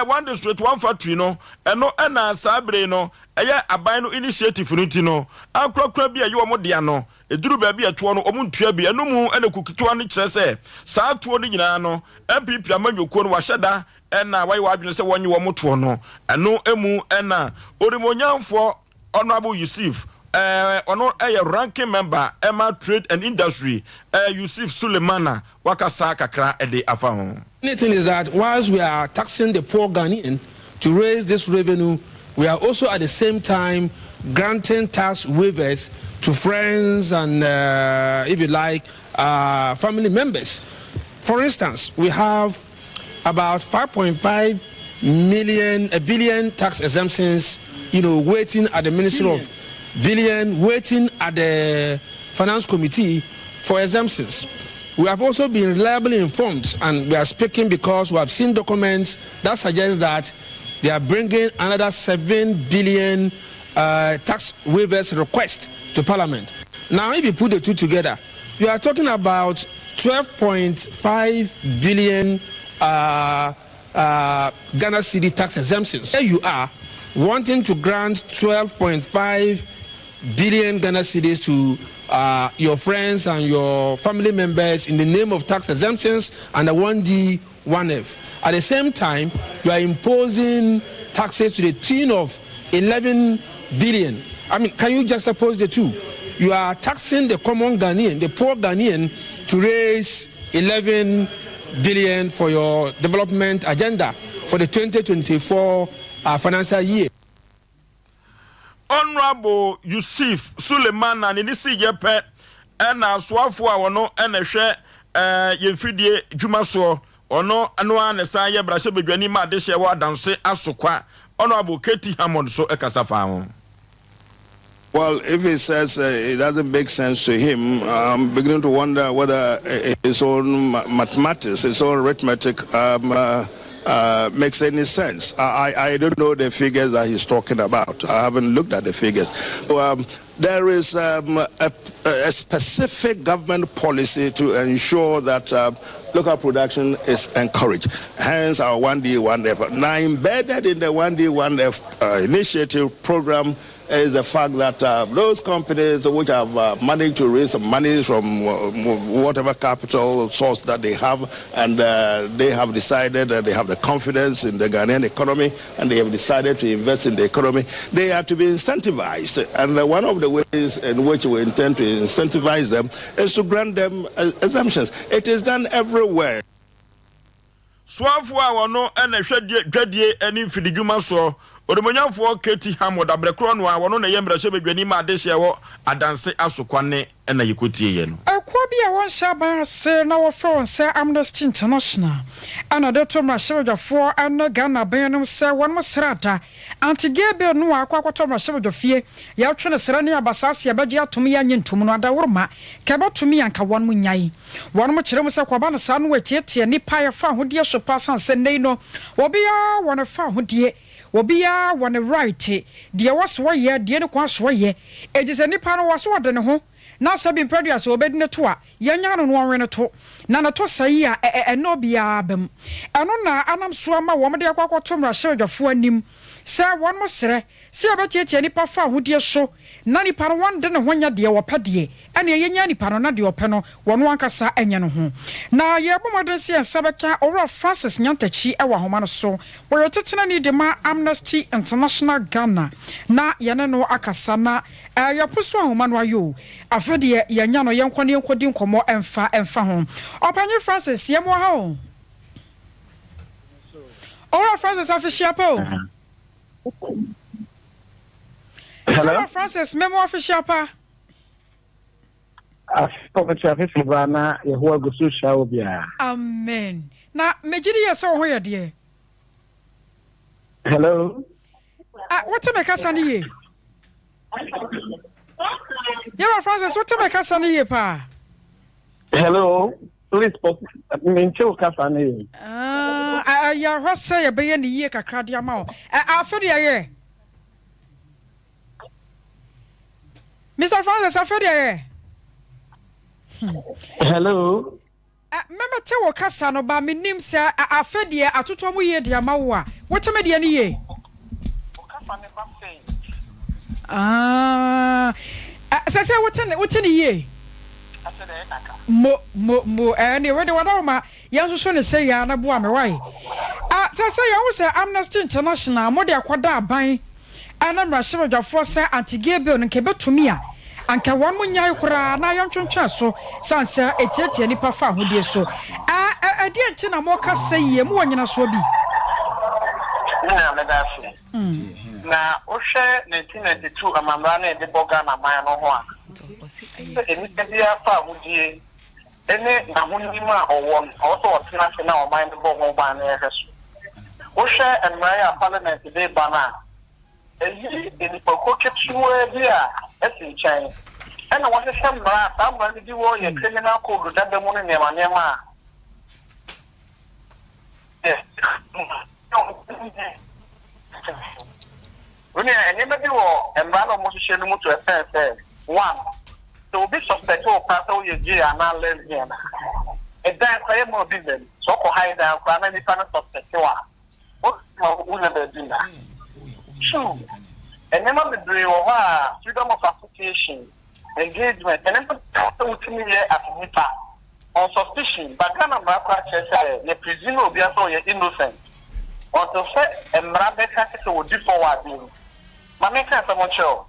one district one factory no ɛno ɛna saa bere no Ɛyɛ aban no initiative no nti no, ankorakora bi a ɛyɛ wɔn dea no, ɛduru baabi a ɛtoɔ no, wɔn ntua bi. Ɛno mu na kuo ketewa no kyerɛ sɛ saa toɔ no nyinaa no, NPP amanyɔkuo no wɔahyɛ da na wɔayɛ wɔn adwene sɛ wɔnnye wɔn toɔ no. Ɛno mu na Onimuonyamfoɔ Honourable Yusif, ɔno yɛ ranking member ma Trade and Industry, Yusif Sulemana, wakasa kakra de afa ho. Funny thing is that whilst we are taxing the poor Ghanaian to raise this revenue, we are also at the same time granting tax waivers to friends and, uh, if you like, uh, family members. For instance, we have about 5.5 million, a billion tax exemptions, you know, waiting at the Ministry billion. of Billion, waiting at the Finance Committee for exemptions. We have also been reliably informed, and we are speaking because we have seen documents that suggest that they are bringing another 7 billion uh, tax waivers request to Parliament. Now, if you put the two together, you are talking about 12.5 billion uh, uh, Ghana cedi tax exemptions. Here you are wanting to grant 12.5 billion Ghana cedis to uh, your friends and your family members in the name of tax exemptions and the 1D, 1F. At the same time, you are imposing taxes to the tune of 11 billion. I mean, can you just suppose the two? You are taxing the common Ghanaian, the poor Ghanaian, to raise 11 billion for your development agenda for the 2024 uh, financial year. Honourable Yusif Suleiman a ne ne siiɛ pɛ na asoafoɔ a ɔno na ɛhwɛ yɛn mfidie dwuma soɔ, ɔno no ara na ɛsan yɛ mmarahyɛbadwani ma adehyeɛ wɔ Adanse Asokwa, Honourable KT Hammond nso kasa faa ho. Well, if he says uh, it doesn't make sense to him, I'm beginning to wonder whether his own mathematics, his own arithmetic um, uh, uh, makes any sense. I, I, I don't know the figures that he's talking about. I haven't looked at the figures. So, um, there is um, a, a, specific government policy to ensure that uh, local production is encouraged. Hence our 1D, 1F. Now embedded in the 1D, 1F uh, initiative program is the fact that uh, those companies which have uh, managed to raise some money from uh, whatever capital source that they have, and uh, they have decided that they have the confidence in the Ghanaian economy, and they have decided to invest in the economy, they are to be incentivized. And uh, one of the ways in which we intend to incentivize them is to grant them uh, exemptions. It is done everywhere. Soafoɔ a ɔno na ɛhwɛ dwadie ne mfididwuma soɔ, Onimuonyamfoɔ KT Hammond aberɛ korɔ no a ɔno na ɛyɛ mmarahyɛbadwani ma adehyeɛ wɔ Adanse Asokwa ne na yɛkɔtieeɛ no. Akuo bi a wɔnhyɛ aban ase na wɔfrɛ wɔn sɛ Amnesty International na de to mmarahyɛbadwafoɔ ne Ghana aban anim sɛ wɔnom srada Anti-gay bill no a akɔ akɔtɔ mmarahyɛbadwafie yɛtwe no srɛ ne abasaase yɛbɛgye atom yɛnnye ntom no adaworoma ka ɛbɛtumi anka wɔnom nyae. Wɔnom kyerɛ mu sɛ kɔba no saa no wɔatiatia nnipa a yɛfa ahodeɛ so paa sane sɛ nnɛ yi no obiara wɔ ne fa ahodeɛ, obiara wɔ ne right, deɛ ɛwɔ so ɔyɛ, deɛ ɛni kwan so ɔyɛ. Enti sɛ nnipa no wɔ so ɔde ne ho na sɛ bi mprɛdua sɛ ɔbɛdi ne to a, yɛnyaa no na ɔnwe ne to, na ne to sɛe a, ɛ ɛ ɛnna obiara aba mu. Ɛno na anam so ama wɔde akɔ akɔto mmarahyɛbadwafoɔ anim sɛ wɔnom srɛ Sɛ yɛbɛtiatia nnipa fawohodie so na nipa no wɔnde ne ho nyɛ deɛ wɔpɛ deɛ, ɛneɛ yɛnyaa nipa no na deɛ ɔpɛ no wɔno ankasa nyɛ no ho. Na yɛrebɔ mmɔden sɛ yɛn nsa bɛka Owura Francis Nyantakyi wɔ ahoma no so. Ɔyɛ titenani de ma Amnesty International Ghana na yɛne no akasa na yɛpo so ahoma no ayɛ o. Afei deɛ yɛanya no yɛnkɔ na yɛnkɔdi nkɔmmɔ mfa mfa ho. Ɔpanyin Francis, yɛmmoa ha o. Owura Francis afehyia pa o. Hello. Hello Francis, memo afehyia pa. Afehyia afehyia ba na Yehowa gu so hyira wo biara. Amen. Na megye di yɛ sɛ wo ho yɛ deɛ. Hello. Ah, wote me kasa no yie? Yɛwɔ Francis, wote me kasa no yie paa? Hello. Please, mente wo kasa no yie. Ah, ɛyɛ hɔ sɛ yɛbɛyɛ ne yie kakra de ama wo. Afe deɛ yɛ. Mr. Francis, afe deɛ yɛ. Hmm. Hello. Mɛmɛte wo kasa no ba menim sɛ afe deɛ atotɔ mu yie de ama wo a wote me deɛ no yie. Ah, sɛ sɛ wote ne wote ne yie. Mo mo mo ɛne wede wada wo ma yɛn nso so ne sɛ yɛ na boa me wae. Ah, sɛ sɛ yɛn ho sɛ Amnesty International mo de akɔda aban ɛne mmarahyɛbadwafoɔ sɛ anti-gay bill no nka ɛbɛtumi a anka wɔn mo nyae koraa na yɛntwentwɛn so sane sɛ ɛtiatia nipa fa ahodie so. Ɛdeɛ nti na moka sɛ yie mowɔ nyinasoɔ bi? Me nua meda ase. Na wohwɛ 1992 amammara no a yɛde bɔ Ghana man no ho a, sɛ nnipa biara fa ahodie ne n'ahonim a ɔwɔ no, ɔwɔ sɛ ɔtena ase na ɔman no bɔ ho ban na yɛhwɛ so. Wohwɛ mmara yi a parliament de reba no a, ɛyi nnipakuo ketewaa bi a asi nkyɛn ɛna wɔhyehyɛ mmara a saa mmara no bi wɔ yɛ criminal code dada mu ne nneɛma nneɛma a Onua, nneɛma bi wɔ mmara na wɔhyehyɛ no mu to extent sɛ, one, sɛ obi suspect wo koraa sɛ woyɛ gay anaa lesbian a, ɛdan koraa yɛmma obi mmam. Sɛ ɔkɔ hae dan koraa na nipa no suspect wo a, wɔma wonya baabi nna. Two, nneɛma bebree wɔ hɔ a freedom of association, engagement, nneɛma bebree sɛ wotumi yɛ as nipa on suspicion, but Ghana mmara koraa kyerɛ sɛ yɛ presume obiara sɛ ɔyɛ innocent until sɛ mmara bɛka kyerɛ sɛ wɔdi fɔ wɔ adeɛ mu. Ma menka asɛm nkyerɛ wo,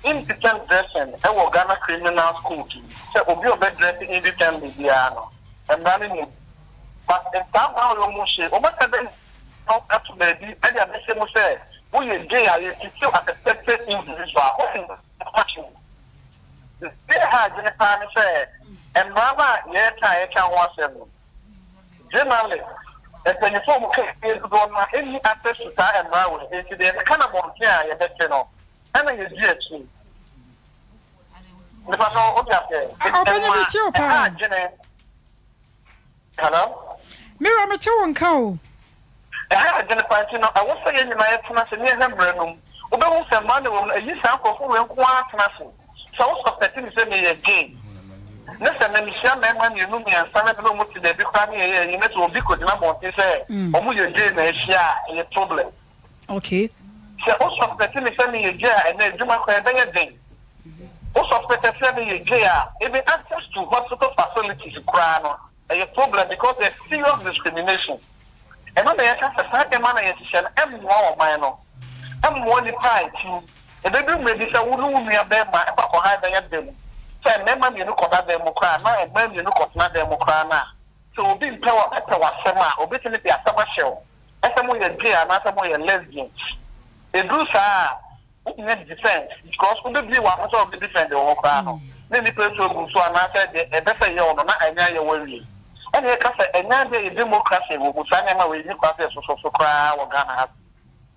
indecent dressing wɔ Ghana criminals code mu sɛ obi a ɔbɛ dress indecently biara no mmara no nim but saa mmara wei wɔn hyɛ wɔbɛka dɛ no ato baabi de abɛhyɛ mu sɛ. Woyɛ gay a, yɛtreat wo as a separate individual. Wode Deɛ ɛha adwene paa ne sɛ, mmara no a yɛreka a yɛka ho asɛm no, generally, mpanyinfoɔ a wɔka fie dodoɔ no ara nni access to saa mmara wei, enti deɛ yɛbɛka no abɔnten a yɛbɛte no, ɛna yɛdi akyire. Mepa kyɛw, wote aseɛ? Ɔpanyin Ɛma metie wo ɛha paa. adwene. Hello? Me wura mete wo nka o. Ɛha adwene paa nti no, ɛwɔ sɛ yɛn nyinaa yɛtena ase na yɛhwɛ mmara no mu. Wobɛhu sɛ mmara no a ɛwɔ mu no, ɛyi saa nkurɔfo wei nko ara tena ase. Sɛ wo suspect me sɛ meyɛ gay, ne sɛ me mehyia mmarima mmienu mmiɛnsa na me ne wɔn te baabi koraa ne yɛyɛ ayi, na sɛ obi kɔgyina abɔnten sɛ wɔn yɛ gay na ahyia a, ɛyɛ problem. Okay. Sɛ wo suspect me sɛ meyɛ gay a, ɛnnɛ adwuma koraa ɛbɛyɛ den. Wo suspect sɛ meyɛ gay a, even access to hospital facilities koraa no, Ɛyɛ problem because there's serious discrimination. Ɛno na yɛka sɛ saa nneɛma no a yɛhyehyɛ no ɛmmoa ɔman no, ɛmmoa nnipa a ɛte mu. Ɛbɛduru mmerɛ bi sɛ wo ne wo nua barima kɔ akɔha dan da mu, sɛ mmarima mmienu kɔda dan mu koraa anaa mmaa mmienu kɔtena dan mu koraa no a, sɛ obi mpɛ wo pɛ w'asɛm a, ɔbɛtumi de asɛm ahyɛ wo sɛ moyɛ gay anaasɛ moyɛ lesbians. Ɛduru saa a, Wonnya defense because wobɛbue w'ano sɛ wobɛ defend wo ho koraa no na nnipa atu agu wo so anaasɛ deɛ ɛbɛ sɛ ɛyɛ wo no na anyɛ ayɛ wo awie. Ɛna yɛka sɛ ɛnyɛ adeɛ a yɛ democracy wɔ mu saa nneɛma wei nni kwan sɛ yɛsosɔ so koraa wɔ Ghana ha sei.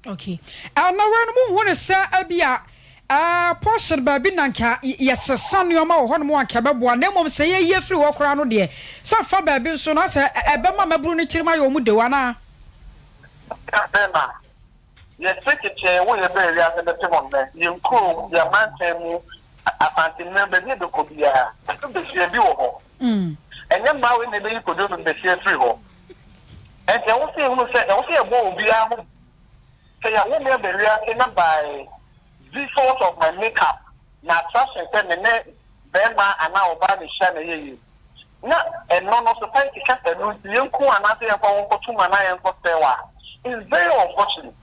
Okay. Uh, na wei no monhu no sɛ ebia uh, portion baabi na nka yɛsesa nneɛma wɔ hɔnom a nka ɛbɛboa na mmom sɛ yɛyi afiri hɔ koraa no deɛ sɛ fa baabi nso no asɛ ɛbɛma mmabunu no tirim ayɛ wɔn dew anaa? Bɛma Yɛte kyekyee wo yɛ bɛɛ wiase bɛte hɔ nnɛ, yɛn kurom, yɛn mantam mu, Asanteman, baabi a ɛbɛkɔ biara, ɛso besia bi wɔ hɔ. Ɛnyɛ mmaa wei na ɛbɛyi Kojo Dum besia afiri hɔ. Ɛnti ɛwɔ sɛ yɛhunu sɛ, ɛwɔ sɛ yɛbɔ obiara ho sɛ yɛawo me aba wiase na by default of my make up, na attraction sɛ me ne bɛɛma anaa ɔbaa na ɛhyia na ɛyɛ yie. Na ɛno no society ka sɛ ɛno nti yɛnku wo anaasɛ yɛmfa wo nkɔto mu anaa yɛnkɔ sɛe wo a, it's very unfortunate.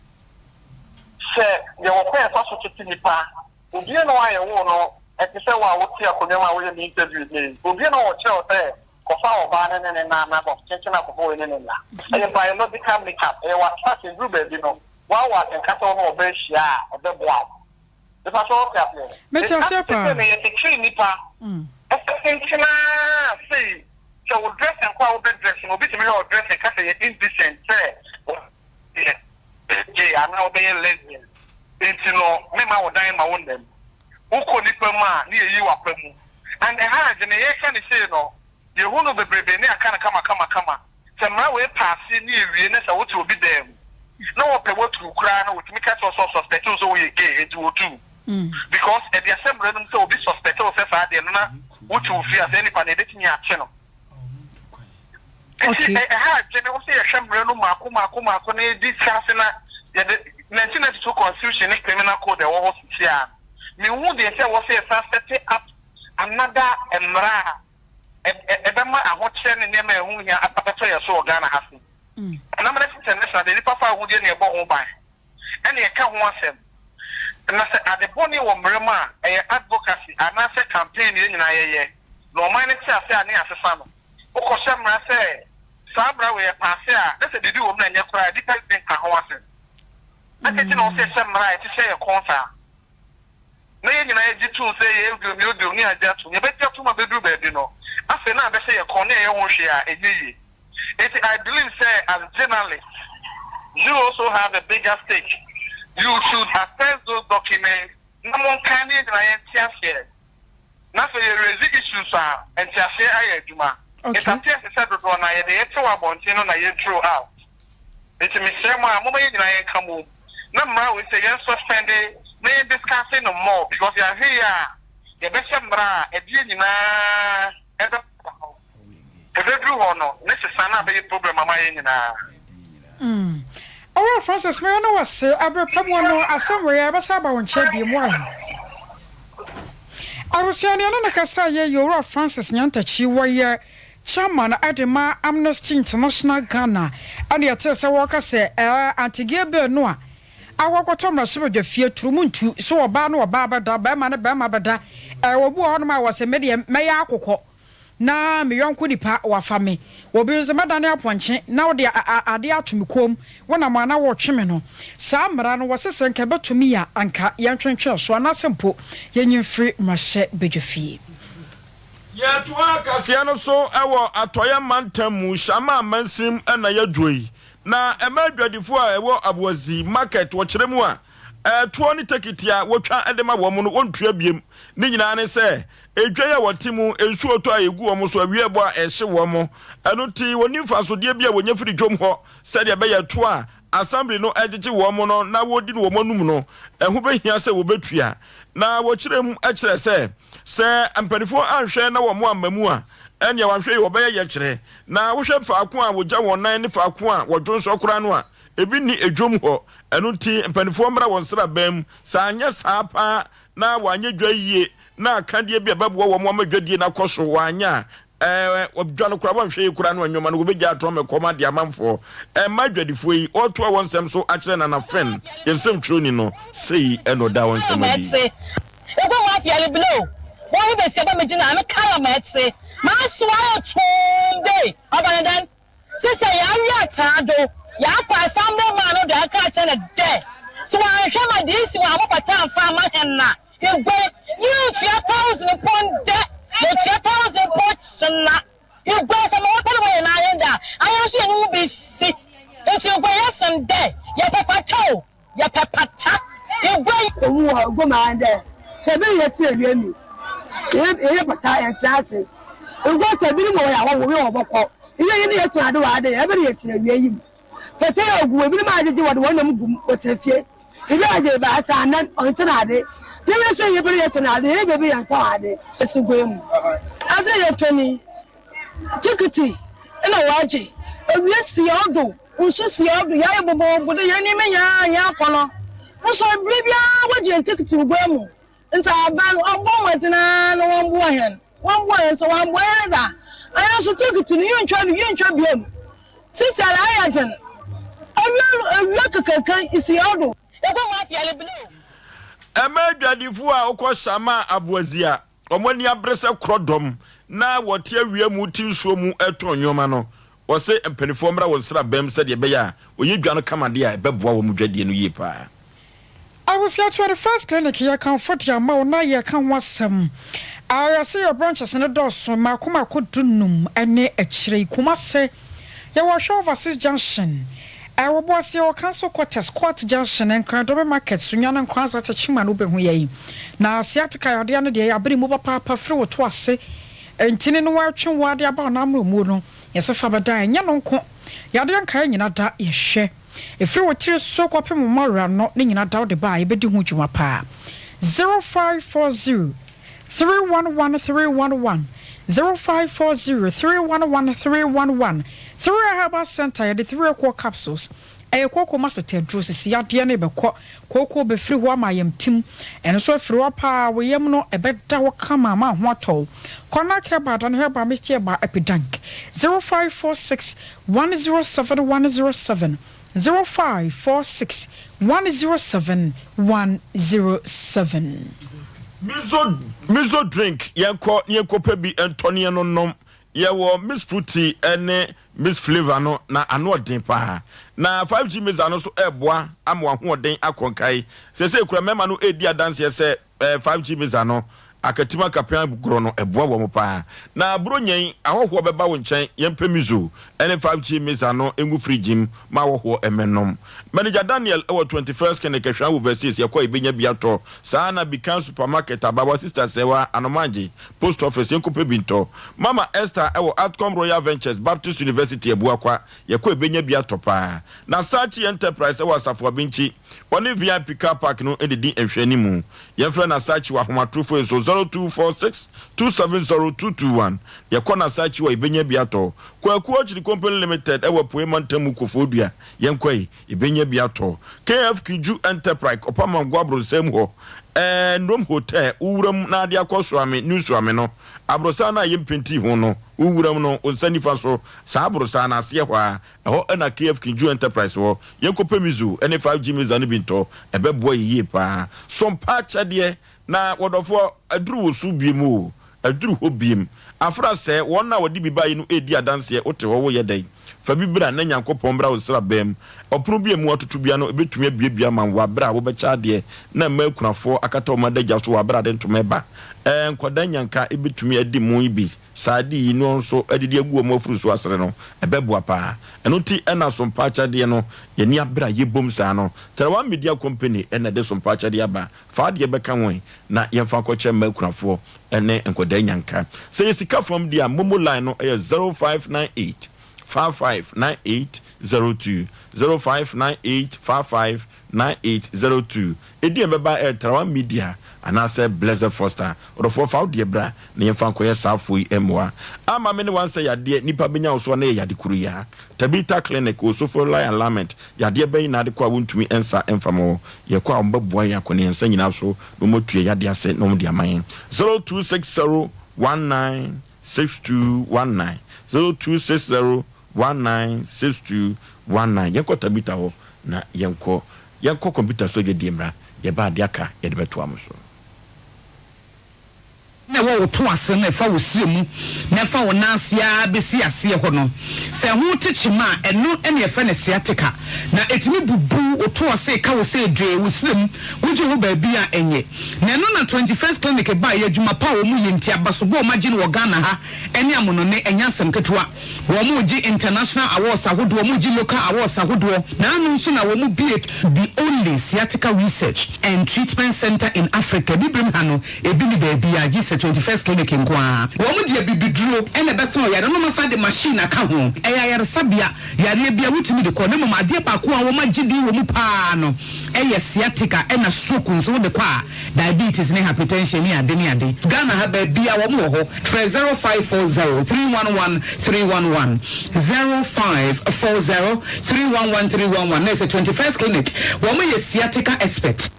Sɛ yɛwɔ kwan a yɛfa so tete nnipa, obiara nni hɔ a yɛwoo no ɛte sɛ wo a wote akonnwa mu a woyɛ me interview nnɛ yi, obiara nni hɔ a ɔkyerɛ wo sɛ kɔfa ɔbaa no ne ne nna anaa kɔkyenkyen akɔfa wei ne ne nna. Ɛyɛ biological make up, ɛyɛ w'attraction, ɛduru baabi no, woawɔ atenka sɛ wo ne ɔbaa hyia a ɛbɛboa wo. Mepakyɛ wo te aseɛ? Mete aseɛ paa. Sesei no yɛkyekyere nnipa ɛsɛ kyenkyen ara sei sɛ wo dressing koraa wo bɛ dress no obi tumi hwɛ wo dressing ka sɛ yɛ indecent sɛ wo yɛ gay anaa wo bɛyɛ lesbian nti no me ma wo dan ma wo nna mu wo kɔ nnipa mu a ne yɛyi wo apa mu and ɛha adwene yɛka ne sei no Yɛhu no bebrebe ne aka no kamakamakama. Sɛ mmara wei paase ne ewie na sɛ wote obi dan mu na wɔpɛ wo atu wo koraa no wɔtumi ka kyerɛ wo sɛ ɔsuspɛte wo sɛ woyɛ gay enti wɔtu wo. Because ɛde ahyɛ mmara no mu sɛ obi suspɛte wo sɛ saa adeɛ no na wote wo fie a saa nipa no yɛbɛtumi akye no. Nti ɛha adwene wo sɛ yɛhwɛ mmara no mmaako mmaako mmaako na yɛdi hyɛ ase na yɛde 1992 constitution ne criminal code ɛwɔ hɔ sisi a menhu deɛ nti a ɛwɔ sɛ yɛsan set up another mmara a ɛbɛma ahokyerɛ ne nneɛma a ɛho hia abɛtɔ yɛn so wɔ Ghana ha se. Ɛnam ne sɛ national deɛ nnipa fa ahudeɛ na ɛbɔ ho ban ɛna ɛka ho asɛm. Na sɛ ade bɔne wɔ mmara mu a, ɛyɛ advocacy anaasɛ campaign na yɛn nyinaa yɛyɛ na ɔman no te ase a ne yɛasesa no. Wokɔhyɛ mmara sɛ saa mmara wei ɛpaase a, na sɛ biribi wɔ mu na ɛnyɛ koraa a, nnipa ntumi nka ho asɛm. Adɛn nti na wɔsɛ yɛhyɛ mmara a ɛhyehyɛ yɛn kɔn saa? na yɛn nyinaa yɛgye tom sɛ yɛyɛ odwom, yɛ odwom, ne yɛagye atom. Yɛbɛgye atom abɛduru baabi no, afei na abɛhyɛ yɛn kɔn na yɛyɛ ho hwee a, ɛnyɛ yie. Enti I believe sɛ as journalists, you also have a bigger stake. You should access those documents na monkan na yɛn nyinaa yɛnte aseɛ. Na sɛ yɛ raise issues a, nteaseɛ ayɛ adwuma. It appears sɛ dodoɔ no ara yɛde yɛte wɔ abɔnten no na yɛ throw out. Nti mesrɛ mo a momma yɛn nyinaa yɛnka mmom na mmara wei sɛ yɛn suspend na yɛn discuss no more because yɛanhwɛ yie a yɛbɛhyɛ mmara a ɛde yɛn nyinaa ɛbɛkɔ ɔhaw mu. Ɛbɛduru hɔ no ne sesa no abɛyɛ problem ama yɛn nyinaa. Mm. Owura Francis meyɛ no wase ɛberɛ pa mu no asɛm wei ɛbɛsa aba wo nkyɛn bio mu ahe. Abusua nea ne no kasa yɛ yɛ Owura Francis Nyantakyi wɔyɛ Chairman de ma Amnesty International Ghana ɛna yɛtee sɛ wɔreka sɛ ɛɛ Anti-Gay Bill no a akɔkɔtɔ mmarahyɛbadwafie turo mu ntu so ɔbaa ne ɔbaa bɛda, barima ne barima bɛda. Ɛɛ obi wɔ hɔnom a wɔse me deɛ mɛyɛ akokɔ. na me yɔnko nipa wafa me. Obi nso mɛdane apɔnkye na wode adeɛ ato me kɔn mu, wonam a na woretwe me no. Saa mmara no, wɔse sɛ nka ɛbɛtumi a, anka yɛntwentwɛn so anaasɛ mpo yɛnyi mfiri mmarahyɛbadwafie. Yɛtoa kaseɛ no so wɔ Atɔeɛ mantam mu, Shama mansin na yɛaduro yi. Na ɛma adwadifoɔ a ɛwɔ Aboadzi market wɔkyerɛ mu a, ɛtoɔ ne tekiti a wɔtwa de ma wɔn no wɔntua biem. Ne nyinaa ne sɛ, edwa yi a wɔte mu, nsuo tɔ a ɛgu wɔn so, awia bɔ a ɛhye wɔn. Ɛno nti wɔnni mfasodeɛ bi a wɔnya firi dwam hɔ sɛdeɛ ɛbɛyɛ ɛtoɔ a Assembly no gyegye wɔn no na wɔdi no wɔn anom no, ɛho bɛhia sɛ wɔbɛtua. Na wɔkyerɛ mu kyerɛ sɛ, sɛ mpanimfoɔ anhwɛ na wɔn amma mu a, ɛnneɛ wɔanhwɛ yie wɔbɛyɛ yɛkyerɛ. Na wohwɛ faako a wɔgya wɔn nan ne faako a wɔdwonsɔ koraa no a, ebi nni dwom hɔ. Ɛno nti mpanimfoɔ mmra wɔn nsraban mu. Sɛ anyɛ saa paa na wɔanyɛ dwa yie na akadeɛ bi a ɛbɛboa wɔn ama dwadie no akɔ so wɔanyɛ a, ɛɛ, dwa no koraa wɔnhwɛ yie koraa no nneɛma no wɔbɛgya ato ama ɛkɔm ade amanfoɔ. Ɛmma adwadifoɔ yi, wɔretoa wɔn nsɛm so akyerɛ Nana Fenn, yɛn nsɛmtwerɛni no, sei na ɔdaa wɔn nsɛm adi. Egua mu afiare blow wɔn ho besia ba megyina ano kala ma ɛte m'asowa ayɛ tumm dei ɔba no dɛn sesɛ yɛawe ataa do yɛakɔ asamble man no do aka akyerɛ no dɛ sɛ wɔanhwɛ ma DC wɔammɔ pata amfa amma hɛn a egua yi yenntua thousand mpo ndɛ yetua thousand mpo kyena egua sɛ ma wɔpɛ no wɔyɛ no ayɛ dɛ a ayɛ nso yɛnye wo besi ntsi egua yɛsen dɛ yɛpɛ pata o. Yɛpɛ pata egua yi. Owu wɔ egua mu ara dɛ sɛ ber yɛ tse ewia mu yi, yɛyɛ pata yɛntsena ase. Egua tɔ binom wɔ hɔ yɛ ahɔho wia wɔbɔkɔ. Eyɛ nye ne yɛtɔn ade wɔ ha dɛ yɛbɛn yɛtsena ewia yi mu. Pata yi ogu hɔ binom agyegye wɔde hɔn nam gu mu wɔtsena fie. Ebi agye ebiasa anan ɔnntɔn ade. Yɛn so yɛ ber yɛtɔn ade yɛyɛ beebi yɛnntɔn ade. Esi gua mu adze yɛtɔn yi tikiti na wɔagye ewia si hɛn do. Nsu si hɛn do, yɛayɛ bobɔɔbo dɛ hɛn enyima nyina annyɛ akɔnɔ. Nso ber biara wɔgye hɛn tekitsi gua mu. Ntsi aban ɔmbɔ mbɔdzen ara na wɔmboa hɛn. Wɔmboa hɛn, sɛ wɔammboa hɛn dze a, hɛn so tekitsi no yenntwa no yenntwa bio. Seseiara ayɛ dzen. Ewia no ewia kakraka si hɛn do. Ɛma adwadifo a wokɔ Sama Aboadzia Wɔn ani abere sɛ korɔdɔm na wɔte awia mu te nsuo mu retɔn nneɛma no. Wɔse mpanimfoɔ mmra wɔn nsrabam sɛdeɛ ɛbɛyɛ a wɔyɛ dwa no kama deɛ a ɛbɛboa wɔn dwadie no yie pa ara. Abusua 21st Clinic yɛ kamfo de ama wo na yɛka ho asɛm a yɛse yɛ branches no dɔɔso mmaako mmaako dunum ne akyire yi Kumase Yɛwɔ Ɔhwɛ Overseas Junction, ɛwɔ Boase, yɛwɔ Council Quarters, Court Junction, Nkran Dome Market, Sunyani, Nkoranza, Techiman wobɛhu yɛn. Na sciatica yadeɛ no deɛ ɛyɛ abene mu papaapa firi wo to ase ntini no ɛtwe wo ade aba wo nan mmerɛmuo no yɛse fa bɛda ɛnyɛ no nko yadeɛ nkaeɛ nyina da yɛhwɛ ɛfiri wo tiri so kɔpem wo mmɔwerɛ ano ne nyina da wode ba a yɛbɛdi ho dwuma paa 0540 311 311 0540 311 311 Three Herbal Center yɛde Three Cocoa Capsules ɛyɛ kooko ma sete aduro sisi yadeɛ no rebɛkɔ kooko bɛfiri hɔ ama ayamtim ɛno nso afiri hɔ paa wo yam no ɛbɛda hɔ kama ama ho atɔ wo Konak Herbal Adane Herbal Mixture Herbal Epidank 0546 107 107 0546 107 107. Mizo Mizo drink yɛnkɔ na yɛnkɔpɛ bi ntɔ ne yɛnonom. Yɛwɔ Miss Fruity ne Miss Flavour no na ano ɔden paa. Na 5G Mixer no nso ɛreboa ama w'ahoɔden akɔ nkae. Seesei kura mmarima no redi adanseɛ sɛ 5G Mixer no, akatim akapea agorɔ no, ɛboa wɔn paa. Na Buronya yi, ahɔhoɔ bɛba wo nkyɛn, yɛmpɛ Miso ne 5G Mixer no ngu fridge mu ma ahɔhoɔ mmɛnom. Manager Daniel wɔ 21st Clinic, Ahwea Overseas, yɛkɔ a yɛbɛnya bi atɔ. Saa ara na Bikan Supermarket, Abawa Sister Sɛwa, Anomangye, Post Office, yɛnkɔpɛ bi ntɔ. Mama Esther wɔ Atcom Royal Ventures, Baptist University, Abuakwa, yɛkɔ a yɛbɛnya bi atɔ paa. Na Sachi Enterprise wɔ Asafo Abinkyi, Ɔne VIP car park no didi nhwɛanimu. Yɛmfrɛ Nasakyi wɔ ahomatorofo yi so, 0246 270 221. Yɛkɔ Nasakyi a yɛbɛnya bi atɔ. Kwaku Orchard Company Limited wɔ Apuei Mantam mu Kofoɔdua. Yɛnkɔ yi, yɛbɛnya bi atɔ. KF Kiju Enterprise, Ɔpamango Abronsam hɔ, ɛɛ Nrom Hotel, wo wuram na ade akɔ Suame, New Suame no. Aborosan no a yɛmpentii ho no, wo wuram no, wo nsa nifa so, saa aborosan no aseɛ hɔ ara, Ɛhɔ na KF Kinju Enterprise wɔ. Yɛnkɔpɛ Mizu ne 5G Miza no bi ntɔ. Ɛbɛboa yɛn yie paa. Sompa akyɛdeɛ na wɔdɔfoɔ aduru wo so biem oo, aduru hɔ biem. Afra sɛɛ, wɔn a wɔde bi baeɛ no redi adanseɛ, wote hɔ, woyɛ dɛn? Fa bi bra na Nyankopɔn mmra wo nsraban mu. Ɔpono bi a emu atoto biara no, ɛbɛtumi abuebue ama wo wɔ aberɛ a wobɛkyɛ adeɛ na mmaa akunafoɔ akata wɔn adagya so wɔ aberɛ a ade ntoma reba. Ɛɛ, nkwadaa nnyanka bɛtumi adi mo yi bi. Saa ade yi no nso adidi agu wɔn afuru so asere no, ɛbɛboa paa. Ɛno nti na Sompa Akyɛdeɛ no, yɛn ani abere a yɛbom saa no. Terawa Media Company na ɛde Sompa Akyɛdeɛ aba. Fa adeɛ bɛka ho ɛ na yɛmfa nkɔkyɛ mmaa akunafoɔ ne nkwadaa nnyanka. Sɛ ɛyɛ sika fam deɛ a, momo line no yɛ 0598 55 9802, 0598 55 9802. Edin a ɛbɛba yɛ Tarawa Media anaasɛ Blessed Foster. Ɔdɔfoɔ fa wo deɛ bra na yɛmfa nkɔyɛ saa afoɔ yi mmoa. Ama me ne wansɛ yadeɛ nipa bɛnya wo so a na ɛyɛ yade koro yi ara. Tabitha Clinic wɔ Sofo Line Alignment yadeɛ bɛn na ade kɔ a wontumi nsa mfa ma wɔ? Yɛkɔ a wɔbɛboa yɛn akɔ ne yɛn nsa nyinaa so na wɔatua yadeɛ ase na wɔde ama yɛn. 0260 19 6219 0260 196219 Yɛnkɔ Tabitha hɔ na yɛnkɔ yɛnkɔ kɔmputa so adwadie mmra, yɛba a deɛ aka yɛde bɛtoa mo so. Na ɛwɔ wo to ase no, ɛfa wo srɛ mu na ɛfa wo nan ase ara bɛsi aseɛ hɔ no, sɛ ɛho te kyema a, ɛno na yɛfrɛ no sciatica. Na ɛtumi bubu wo to ase ka wo sɛ dwee wo srɛ mu, wogye ho baabi a ɛnyɛ. Na ɛno na 21st Clinic baeɛ, adwuma pa a wɔyɛ nti, abasobɔ a wɔagye no wɔ Ghana ha ne amonone, ɛnyɛ asɛm ketewa. Wɔregye international awards ahodoɔ, wɔregye local awards ahodoɔ, na ano nso na wɔbue the only sciatica research and treatment centre in Africa. Abibirem ha no, ebi nni baabiara gye sɛ 21st Clinic nko ara. Wɔde abibiduro na ɛbɛsa ɔyare no na wɔasan de machine aka ho. Ɛyɛ ayaresabea, yareɛ biara wotumi de kɔ, na mmom adeɛ baako a wɔagye din wɔ mu pa ara no yɛ sciatica ɛna stroke nso wode kɔ a, Diabetes ne hypertension ne ade ne ade. Ghana ha baabia wɔn wɔ hɔ. Frɛ 0540 311 311, 0540 311 311 na ɛsɛ 21st clinic wɔn yɛ sciatica expert.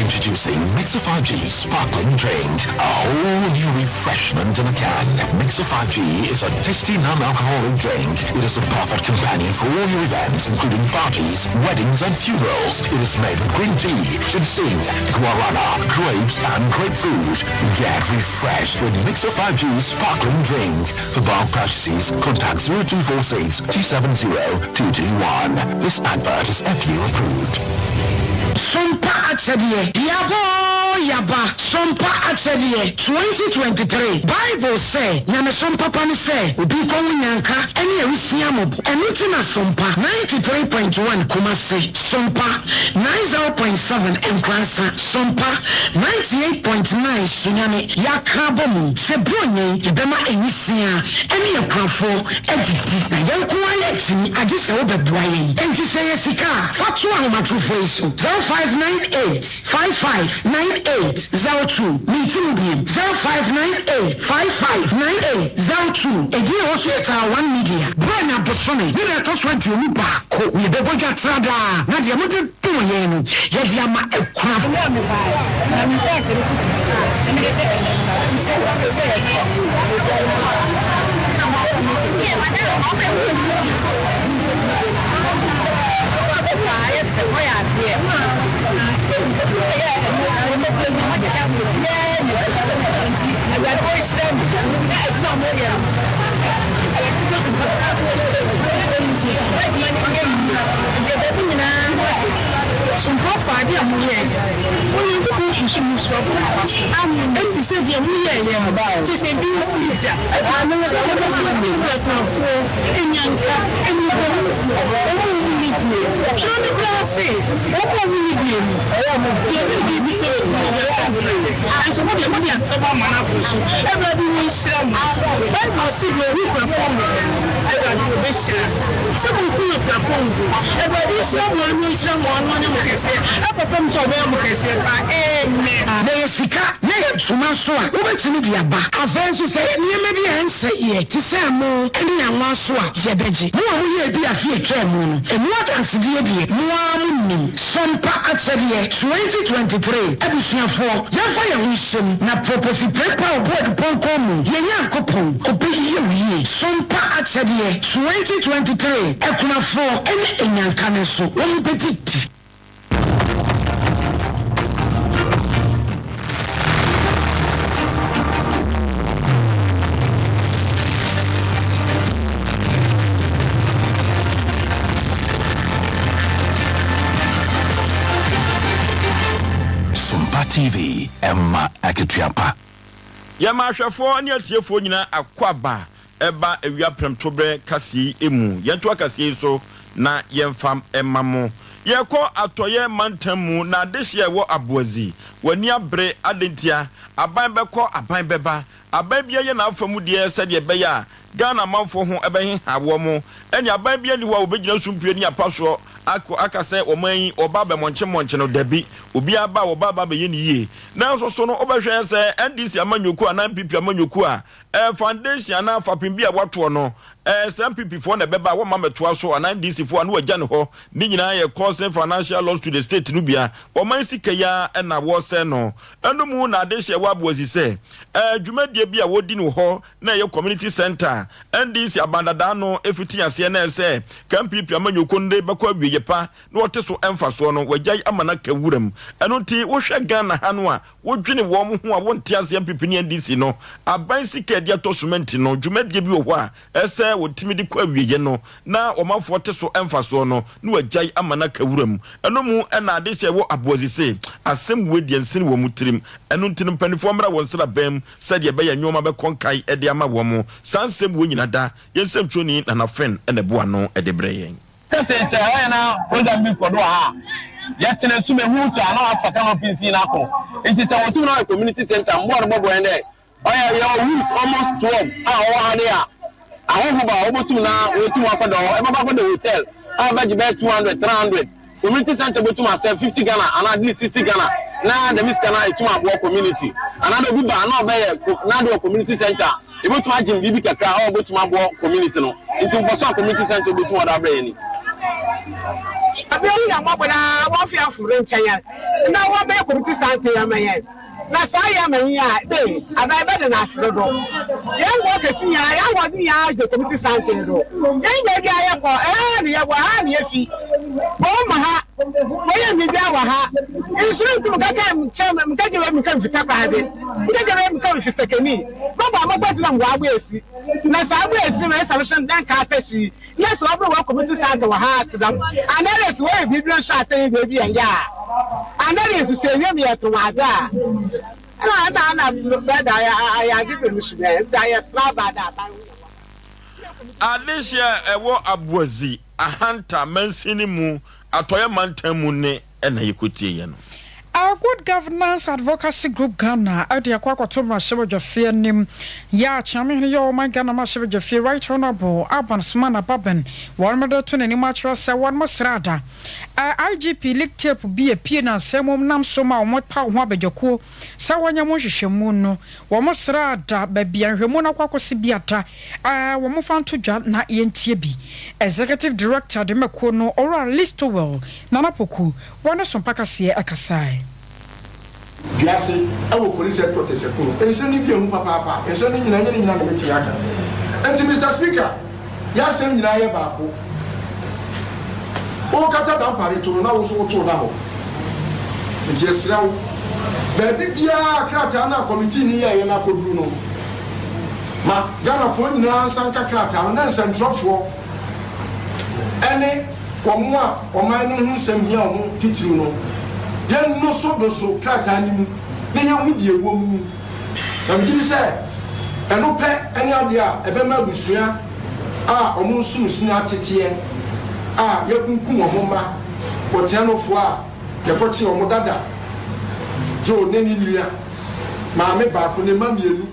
Introducing Mixer 5G Sparkling Drink, a whole new refreshment in a can. Mixer 5G is a tasty non-alcoholic drink. It is a perfect companion for all your events, including parties, weddings and funerals. It is made with green tea, ginseng, guarana, grapes and grapefruit. Get refreshed with Mixer 5G Sparkling Drink. For bulk purchases, contact 0246 270 221. This advert is FDA approved. Sompa Akyɛdeɛ, Yaba oo yaba, Sompa Akyɛdeɛ, 2023 Bible sɛ, Nyamesom papa ne sɛ obi nkɔ ho nyanka ne awisia mmɔbɔ. Ɛno nti na Sompa 93.1 Kumasi, Sompa 90.7 Nkoransa, Sompa 98.9 Sunyani yɛaka abɔ mu sɛ Buronya yi yɛbɛma awisia ne akunafoɔ adidi. Na yɛn nko ara yɛntumi, agye sɛ wobɛboa yɛn. Enti sɛ ɛyɛ sika a, fa to ahomatorofoɔ yi so, 0598 55 98 02. Meti mu bio, 0598 55 98 02. Edin a ɛwɔ so yɛ Taa One Media. Berɛ na bosome ne da ɛtɔ so 21 na yɛbɛbɔ dwa tra daa, na deɛ mode dom yɛn no, yɛde ama akunafoɔ. Nkurɔfoɔ, adeɛ a moyɛeɛ no, Onyankopɔn susu mo so aba so, ɛfiri sɛ deɛ moyɛeɛ no, kyerɛ sɛ ebi nsii da, sɛ mobɛfa afeefee akunafoɔ, nnyanka, mmɔborɔhunufoɔ, wɔn a wɔnni bie. Twerɛ no koraa se, Wɔn a wɔnni bie no, deɛ ɛbɛyɛ biribi sɛ wɔn no, wɔbɛfa wɔn ayɛ. Nanso mo deɛ, mode asɛm ama no aboro so. Awurade ɔnhyira mo. Bible se, Deɛ ɔhu akunafoɔ mmɔbɔ no, Awurade ɔbɛhyira no. Sɛ mohu akunafoɔ mmɔbɔ. Awurade nhyira mo ano nhyira mo ano ɔnyɛ mo kɛseɛ ɛkɔpem sɛ ɔbɛyɛ mo kɛseɛ paa. Amen. Na ɛyɛ sika na ɛyɛ ntoma nso a, wobɛtumi de aba. Afei nso, sɛ ɛyɛ nneɛma bi a ɛnsɛeɛ te sɛ ɛmo ne anwa nso a, yɛbɛgye. Mo a moyɛɛ bi afe a ɛtwaa mu no, ɛmu adansedie deɛ, mo ara monim. Sompa Akyɛdeɛ 2023 Abusuafoɔ, yɛmfa yɛn ho nhyɛ mu na Proposi Prempeh Obu Adupɔnkɔn mu, yɛn Nyankopɔn, ɔbɛyɛ wo yie. Sompa Akyɛdeɛ 2023 Akunafoɔ ne Anyanka no nso, wɔbɛdidi. 5G ɛma akatua pa. Yɛma ahwɛfoɔ ne atiefoɔ nyinaa akwaaba ɛba awia prɛmtoberɛ kaseɛ yi mu. Yɛntoa kaseɛ yi so na yɛmfa mma mo. Yɛrekɔ atɔeɛ mantam mu na adehyeɛ a ɛwɔ Aboadzi, w'ani abere, adɛn ntia? Aban bɛkɔ, aban bɛba. Aban biara yɛ n'afa mu deɛ sɛdeɛ ɛbɛyɛ a Ghana amanfoɔ ho bɛheha wɔn. Ɛnneɛ aban biara nni hɔ a wɔbɛgyina sumpie ne apa soɔ akɔ aka sɛ ɔman yi wɔba abɛmɔnkyemɔnkye no. Dabi, obiara ba a wɔba aba abɛyɛ no yie. Nanso so no wobɛhwɛ sɛ NDC amanyɔkuo anaa NPP amanyɔkuo a ɛɛ foundation anaa fapem bi a wɔatoɔ no ɛɛ sɛ NPP foɔ na ɛbɛba a wɔmma mmɛtoa so anaa NDC foɔ a na wɔagya no hɔ. Ne nyinaa yɛ causing financial loss to the state no bi a ɔman sika yi ara na wɔresɛe no. Ɛno mu na adehyeɛ wɔ aboasi sɛ ɛɛ dwumadie bi a wɔdi no hɔ na ɛyɛ community centre a NDC aban dadaa no fiti aseɛ na ɛsɛ ka NPP amanyɔkuo no de bɛkɔ awieɛ pa na wɔte so mfasoɔ no wɔagyae ama no aka wuram. Ɛno nti wohwɛ Ghana ha no a wodwene wɔn ho a wonte aseɛ NPP ne NDC no aban sika a ɛde atɔ sumanti no dwumadie bi wɔ hɔ a ɛsɛ wɔtumi de kɔ awieɛ no na ɔmanfoɔ te so mfasoɔ no na wɔagyae ama no aka wuram. Ɛno mu na adehyeɛ wɔ aboadzi se asɛm wei deɛ nsene wɔn tirim. Ɛno nti no mpaninfoɔ mmra wɔn nsraban mu sɛdeɛ ɛbɛyɛ nnoɔma bɛkɔ nkae de ama wɔn. Saa nsɛm wei nyina da yɛn nsɛmtwerɛni Nana Fenn na ɛboa ano de brɛ yɛn. Sesei sɛ ɔyɛ na program bi kɔ do wɔ ha a, yɛtsena sum ehu tɔ a na wɔafa canopy nsi no akɔ. Ntsi sɛ wotum na wɔyɛ community centre a, mbowa no bɔboa hɛn dɛ ɔyɛ yɛwɔ rooms almost 12 a ɔwɔ ha dei a ahɔho ba a wobotum na woetum akɔda hɔ. Ebɛkɔ akɔda hotel a ebɛgye bɛyɛ 200, 300. Community centre botum asɛɛ 50 Ghana anaa at least 60 Ghana na dɛm sika no etum aboa community. Anaadɛ obi ba a na ɔbɛyɛ n'ade wɔ community centre a, yebotum agye no biribi kakra a obotum aboa community no. Ntsi mfaso a community centre botum ɔdze abrɛ hɛn ni. Aber yi na mbɔbɔ na wɔmfe afor nkyɛ hɛn na wɔmbɛyɛ community centre ama hɛn. Na saa yɛ ama yi a, dɛ aban bɛda no ase dodo. Hɛn mbowa kɛse nyina, hɛn ahoɔdzen nyina gye komiti santsen do. Hɛn beebi a yɛkɔ, ha na yɛwɔ, ha na yefi. Wɔwɔ ha, wɔyɛ biribiara wɔ ha. Nsu runntum nnkɛka nkyerɛ me, nnkɛgye beebi nka mfi Takoradi, nnkɛgye beebi nka mfi Sekeni. Mɔbɔ a mɔkɔ dze na mowɔ Aboesi. Na sɛ Aboesi na esa no hyɛn dɛ nka Atahyi. Na sɛ wɔbor wɔ komiti santsen wɔ ha tse dɛm, anaadɛ sɛ wɔyɛ biribi nso atɛn beebi a nnyɛ a, anaadɛ sɛ ewimu yɛ tɔn adze a, nna nna nna bɛda ayɛ adze bi no so dɛ, ntsi ayɛsera aba dɛ aban ho na wɔba. Adehyeɛ a ɛwɔ Aboadzi, Ahanta mansini mu, Atɔeɛ mantam mu ne na yɛkɔtieeɛ no. A Good Governance Advocacy Group Ghana de akɔ akɔto mmarahyɛbadwafie anim yɛ a Kyeamehene yɛ ɔman Ghana mmarahyɛbadwafie Right Honourable Alban Sumana Bagbin wɔnom de to n'anim akyerɛ sɛ wɔnom srada a IGP leak tape bi apue nansa mu nam so ma wɔn paw ho abadwakuo sɛ wɔnyɛ mo nhwehwɛmu no wɔn srada baabi a nhwehwɛmu no akɔ akɔsi biada a wɔmfa nto dwa na yɛntie bi. Executive Director de ma kuo no, Owura Listowel Nana Poku, wɔ ne so mpakaseɛ kasae. Wiase wɔ police headquarters ɛko. Nsɛm no bi ɛhu papaapa. Nsɛm no nyinaa ɛnyɛ ne nyinaa na mɛtumi aka. Nti Mister Speaker, y'asɛm nyinaa yɛ baako. Wokata dampare to no na wo nso wotow da hɔ. Nti yɛsrɛ wo, baabi biara a krataa no a committee no yɛeɛ no akɔduru no, ma Ghanafoɔ nyinaa nsa nka krataa no na nsɛntwerɛfoɔ ne wɔn a ɔman no ho nsɛm hia wɔn titiriw no, yɛnnosodoso krataa no mu na yɛnhu deɛ ɛwɔ mu. Na megye di sɛ ɛno pɛ ne adeɛ a ɛbɛma abusua a wɔn nsonosini ateteɛ a yɛakunkum wɔn mma wɔ Teanofoɔ a yɛkɔkyee wɔn dada, Joe ne ne nua, maame baako ne mma mmienu.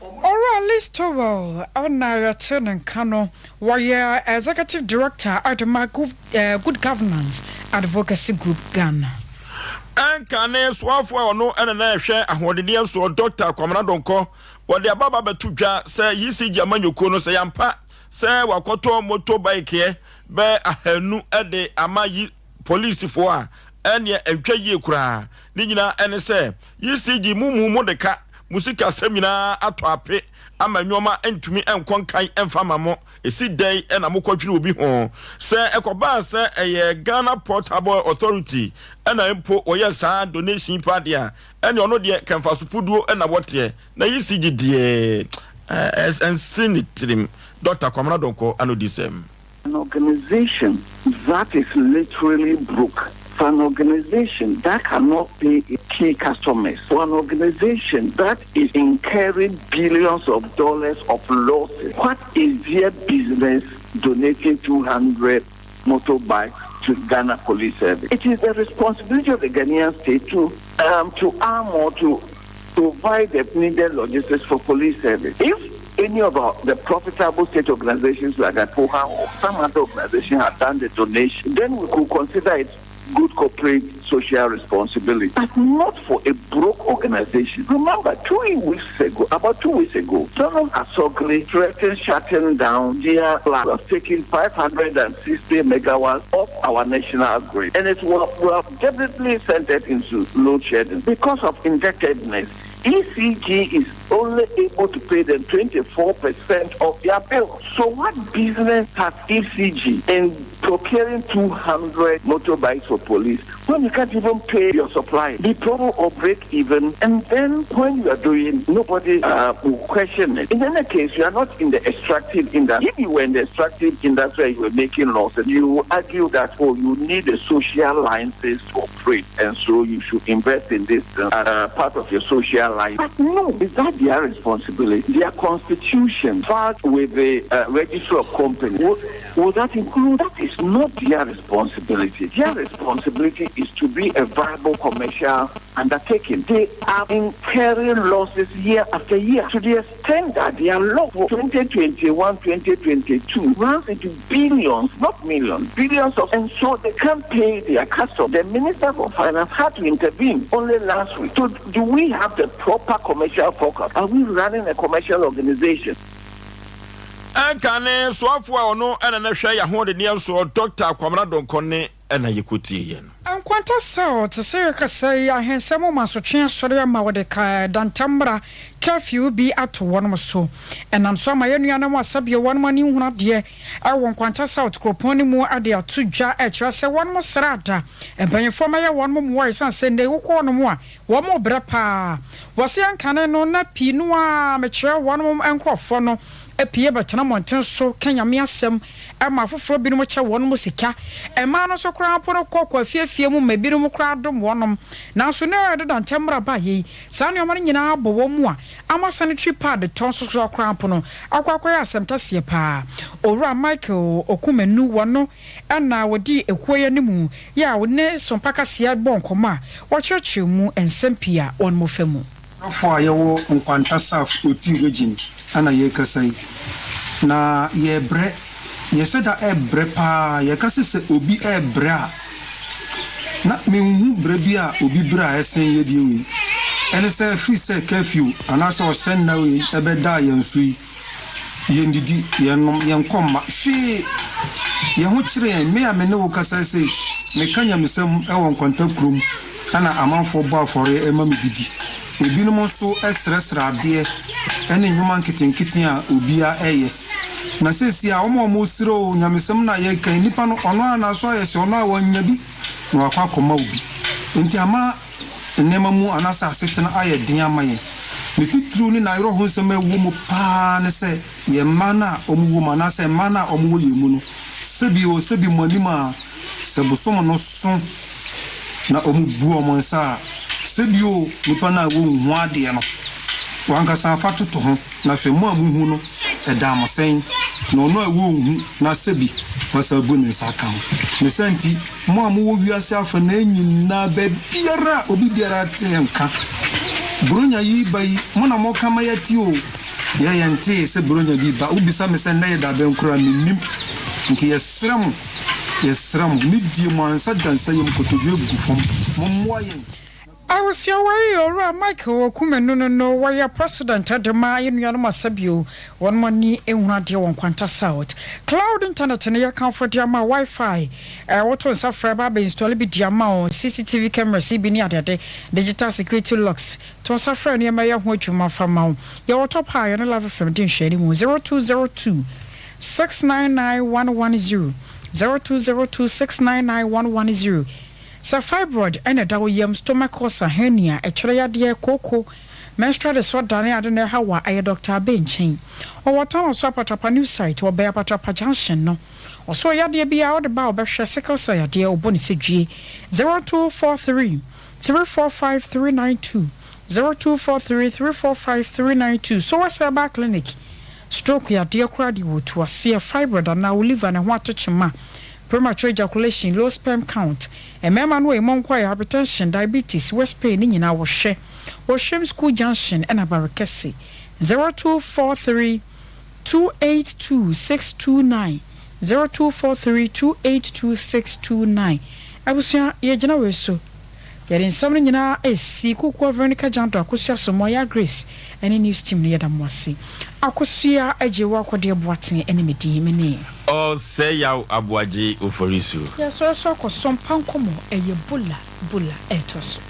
Owura Liz Towell na yɛte ne nka no, wɔyɛ Executive Director de ma Good Governance Advocacy Group Ghana. Ɛnka ne soafoɔ a ɔno na na ɛhwɛ ahoɔdenneɛ soɔ, Dɔkta Kwamena Donkor, wɔde aba aba abɛto dwa sɛ ECG amanyɔkuo no sɛ yɛampa sɛ wakɔtɔ motor bikeɛ bɛ ahanu de ama yi polisifoɔ a ɛneɛ ɛntwa yie koraa. Ne nyinaa ɛne sɛ ECG mo mu mo de ka mo sika asɛm nyinaa atɔ ape ama nnoɔma ntumi nkɔ nkan mfa ma mo. Ɛsi dɛn na mokɔdwene obi ho? Sɛ ɛkɔbaa sɛ ɛyɛ Ghana Port Harbour Authority na mpo wɔyɛ saa donation yi paa deɛ a, ɛneɛ ɔno deɛ kɛ mfaso puduo na wɔteɛ. Na ECG deɛ ɛnse ne tirim. Dɔkta Kwamena Donkor ano di sɛm. An organization that is literally broke. For an organization that cannot pay its key customers, for an organization that is incurring billions of dollars of losses, what is their business donating 200 motorbikes to Ghana Police Service? It is the responsibility of the Ghanaian state to, um, to arm or to provide the needed logistics for police service. If any of our, the profitable state organizations like APOHA or some other organization had done the donation, then we could consider it good corporate social responsibility, but not for a broke organization. Remember, two weeks ago, about two weeks ago, Solomon Asogli threatened shutting down their plan of taking 560 megawatts off our national grid. And it will, will definitely sent it into load shedding because of indebtedness. ECG is only able to pay them 24% of their bill. So what business has ECG in procuring 200 motorbikes for police when you can't even pay your supply? Be proper or break even, and then when you are doing, nobody uh, will question it. In any case, you are not in the extractive industry. If you were in the extractive industry, you were making losses. You argue that, oh, you need a social license to operate, and so you should invest in this uh, part of your social life. But no, is that their responsibility? Their constitution filed with the uh, registry of companies. Will, will that include? That is not their responsibility. Their responsibility is to be a viable commercial undertaking. They are incurring losses year after year to the extent that their loss for 2021 2022 runs into billions, not millions, billions of, and so they can't pay their customers. The Minister for Finance had to intervene only last week. So, do we have the proper commercial focus? Are we running a commercial organization? Ɛnkane soafoɔ a ɔno na na hwɛ yɛn ahoɔdenneɛ soɔ, Dɔkta Kwamena Donkor ne na yɛkɔtieeɛ no. Nkwanta Cell te sɛ yɛkasa yi ahensɛm ma asotwe asɔre ama wɔde ka dantam mmara, curfew, bi ato wɔnom so. Ɛnam so ama yɛn nuanom a sɛdeɛ wɔnom ani nhunu adeɛ wɔ Nkwanta South kuropɔn no mu de ato dwa ɛkyerɛ sɛ wɔnom srɛ ada mpanyinfoɔ mmɛyɛ wɔnom mmoa ɛsiane sɛ nnɛ yi wokɔ wɔnom a wɔn rebrɛ paa. Wɔse ankane no na pii no ara mekyerɛ wɔnom nkorɔfoɔ no pue bɛtena mmɔnten so ka Nyame asɛm ma afoforɔ binom kyɛ wɔnom sika. Mmaa no nso koraa mpo no kɔ kɔ afiefie mu ma binom koraa dom wɔnom. Nanso nnɛ a ɛdeda ntɛm mmra baeɛ yi, saa nnoɔma no nyinaa abɔ wɔn mu a ama sanitary pad tɔ nso so koraa mpo no akɔ akɔyɛ asɛm kɛseɛ paa. Owura Michael Okumanu, wɔno na wɔdii ekuo yi anim yi a wɔne Sompa Kaseɛ bɔɔ nkɔmmɔ a wɔkyerɛkyerɛ mu nsɛm pii a wɔnom fa mu. Asɔfo a yɛwɔ Nkwanta South Oti Region na yɛrekasa yi, na yɛrebrɛ, yɛhyɛ da rebrɛ paa, yɛka sɛ sɛ obi rebrɛ a, na menhu brɛ bi a obi brɛ a ɛsen yɛdeɛ wei. Ɛne sɛ ɛfiri sɛ curfew anaasɛ ɔhyɛ nna wei ɛbɛdaa yɛn so yi, Yɛnnidi, yɛnnom, yɛnkɔ mma, hwee. Yɛn ho kyere yɛn. Me a me ne wo kasa yi sei, meka nyamesɛm wɔ Nkwanta kurom na amanfoɔ bɔ afɔreɛ ma me bi di. Ebinom nso srɛsrɛ adeɛ ne nnwuma nketenkete a obiara yɛ. Na seesei a wɔn a wɔresrɛ o, nyamesɛm no a yɛreka yi, nipa no, ɔno ara n'aso ayɛ hye, ɔno ara wannya bi na wakɔ akɔma obi. Enti ama nneɛma mu anaasɛ asetena ayɛ den ama yɛn. Ne titiriw ne n'awerɛhowsɛm a ɛwɔ mu paa ne sɛ yɛn mma no a wɔwɔ mu anaasɛ mma no a wɔwɔ yɛn mu no, sɛbi o, sɛbi mo anim a, sɛ bosom no so na wɔbu wɔn nsa a, sɛbi o, nnipa no a wɔnhu adeɛ no, w'ankasa fa toto ho na hwɛ, mo a mohu no, ɛdaa mo sɛn? Na ɔno a wɔnhu na sɛbi wasan abu ne nsa aka ho. Ne saa nti, Mo a mowɔ wiase afanaa nyinaa, baabiara a obi biara te nka Buronya yi reba yi, mo na moka ma yɛate o. Yɛn yɛntee sɛ Buronya bi reba. Wobisa me sɛ nnɛ yɛ da bɛn koraa a, mennim. Nti yɛsrɛ mo, yɛsrɛ mo, ne die mo ansa da nsa yam kotodwe agu fam, mommoa yɛn. Abusua wei Owura Michael Okumenu no no wɔyɛ President de ma yɛn nuanom Asabio wɔnom ani nhunu adeɛ wɔ Nkwanta South. Cloud internet no yɛkamfo de ama Wi-Fi woto nsa frɛ ba abɛ install bi de ama wo, CCTV cameras yi bi ne adeade, digital security locks to nsa frɛ nneɛma yɛ ho adwuma fa ma wo. Yɛwɔ Top High yɛne Love FM di nhwɛanimu 0202 699 110 0202 699 110. Sɛ fibroid na ɛda wo yam, stomach ulcer, hernia, ɛtwerɛ yadeɛ, kooko, Menstrual disorder ne ade na ɛha wo a, ɛyɛ Doctor Abe nkyɛn. Ɔwɔ town so Apatrapa new site, ɔbɛn Apatrapa junction no. Ɔsɛ ɔyadeɛ biara wode ba a ɔbɛhwɛ, sickle cell yadeɛ, ɔbɔ ne sɛ due. 0243 345 392, 0243 345 392, Sowas Herbal Clinic, Stroke yadeɛ koraa deɛ wɔtu aseɛ, fibroid anaa wo liver ne ho atekyema, premature ejaculation, low sperm count, mmarima no wɔ emu nko a hypertension, diabetes, waist pain ne nyinaa wɔhwɛ. Wɔhwɛm School Junction ɛna Barekɛse, 0243 282 629, 0243 282 629. Abusua, yɛgyina wei so. Yɛde nsɛm no nyinaa resi Kukuo Veronica Jando Akosua Somoya Grace ne news team no yɛda mo ase. Akosua Agyewa Akɔdeɛ Boateng ne me din me ne. Ɔsɛeyaw Aboagye Oforisuo. Yɛsɔre so akɔ so mpa nkɔmmɔ ɛyɛ Bola Bola ɛɛtoa so.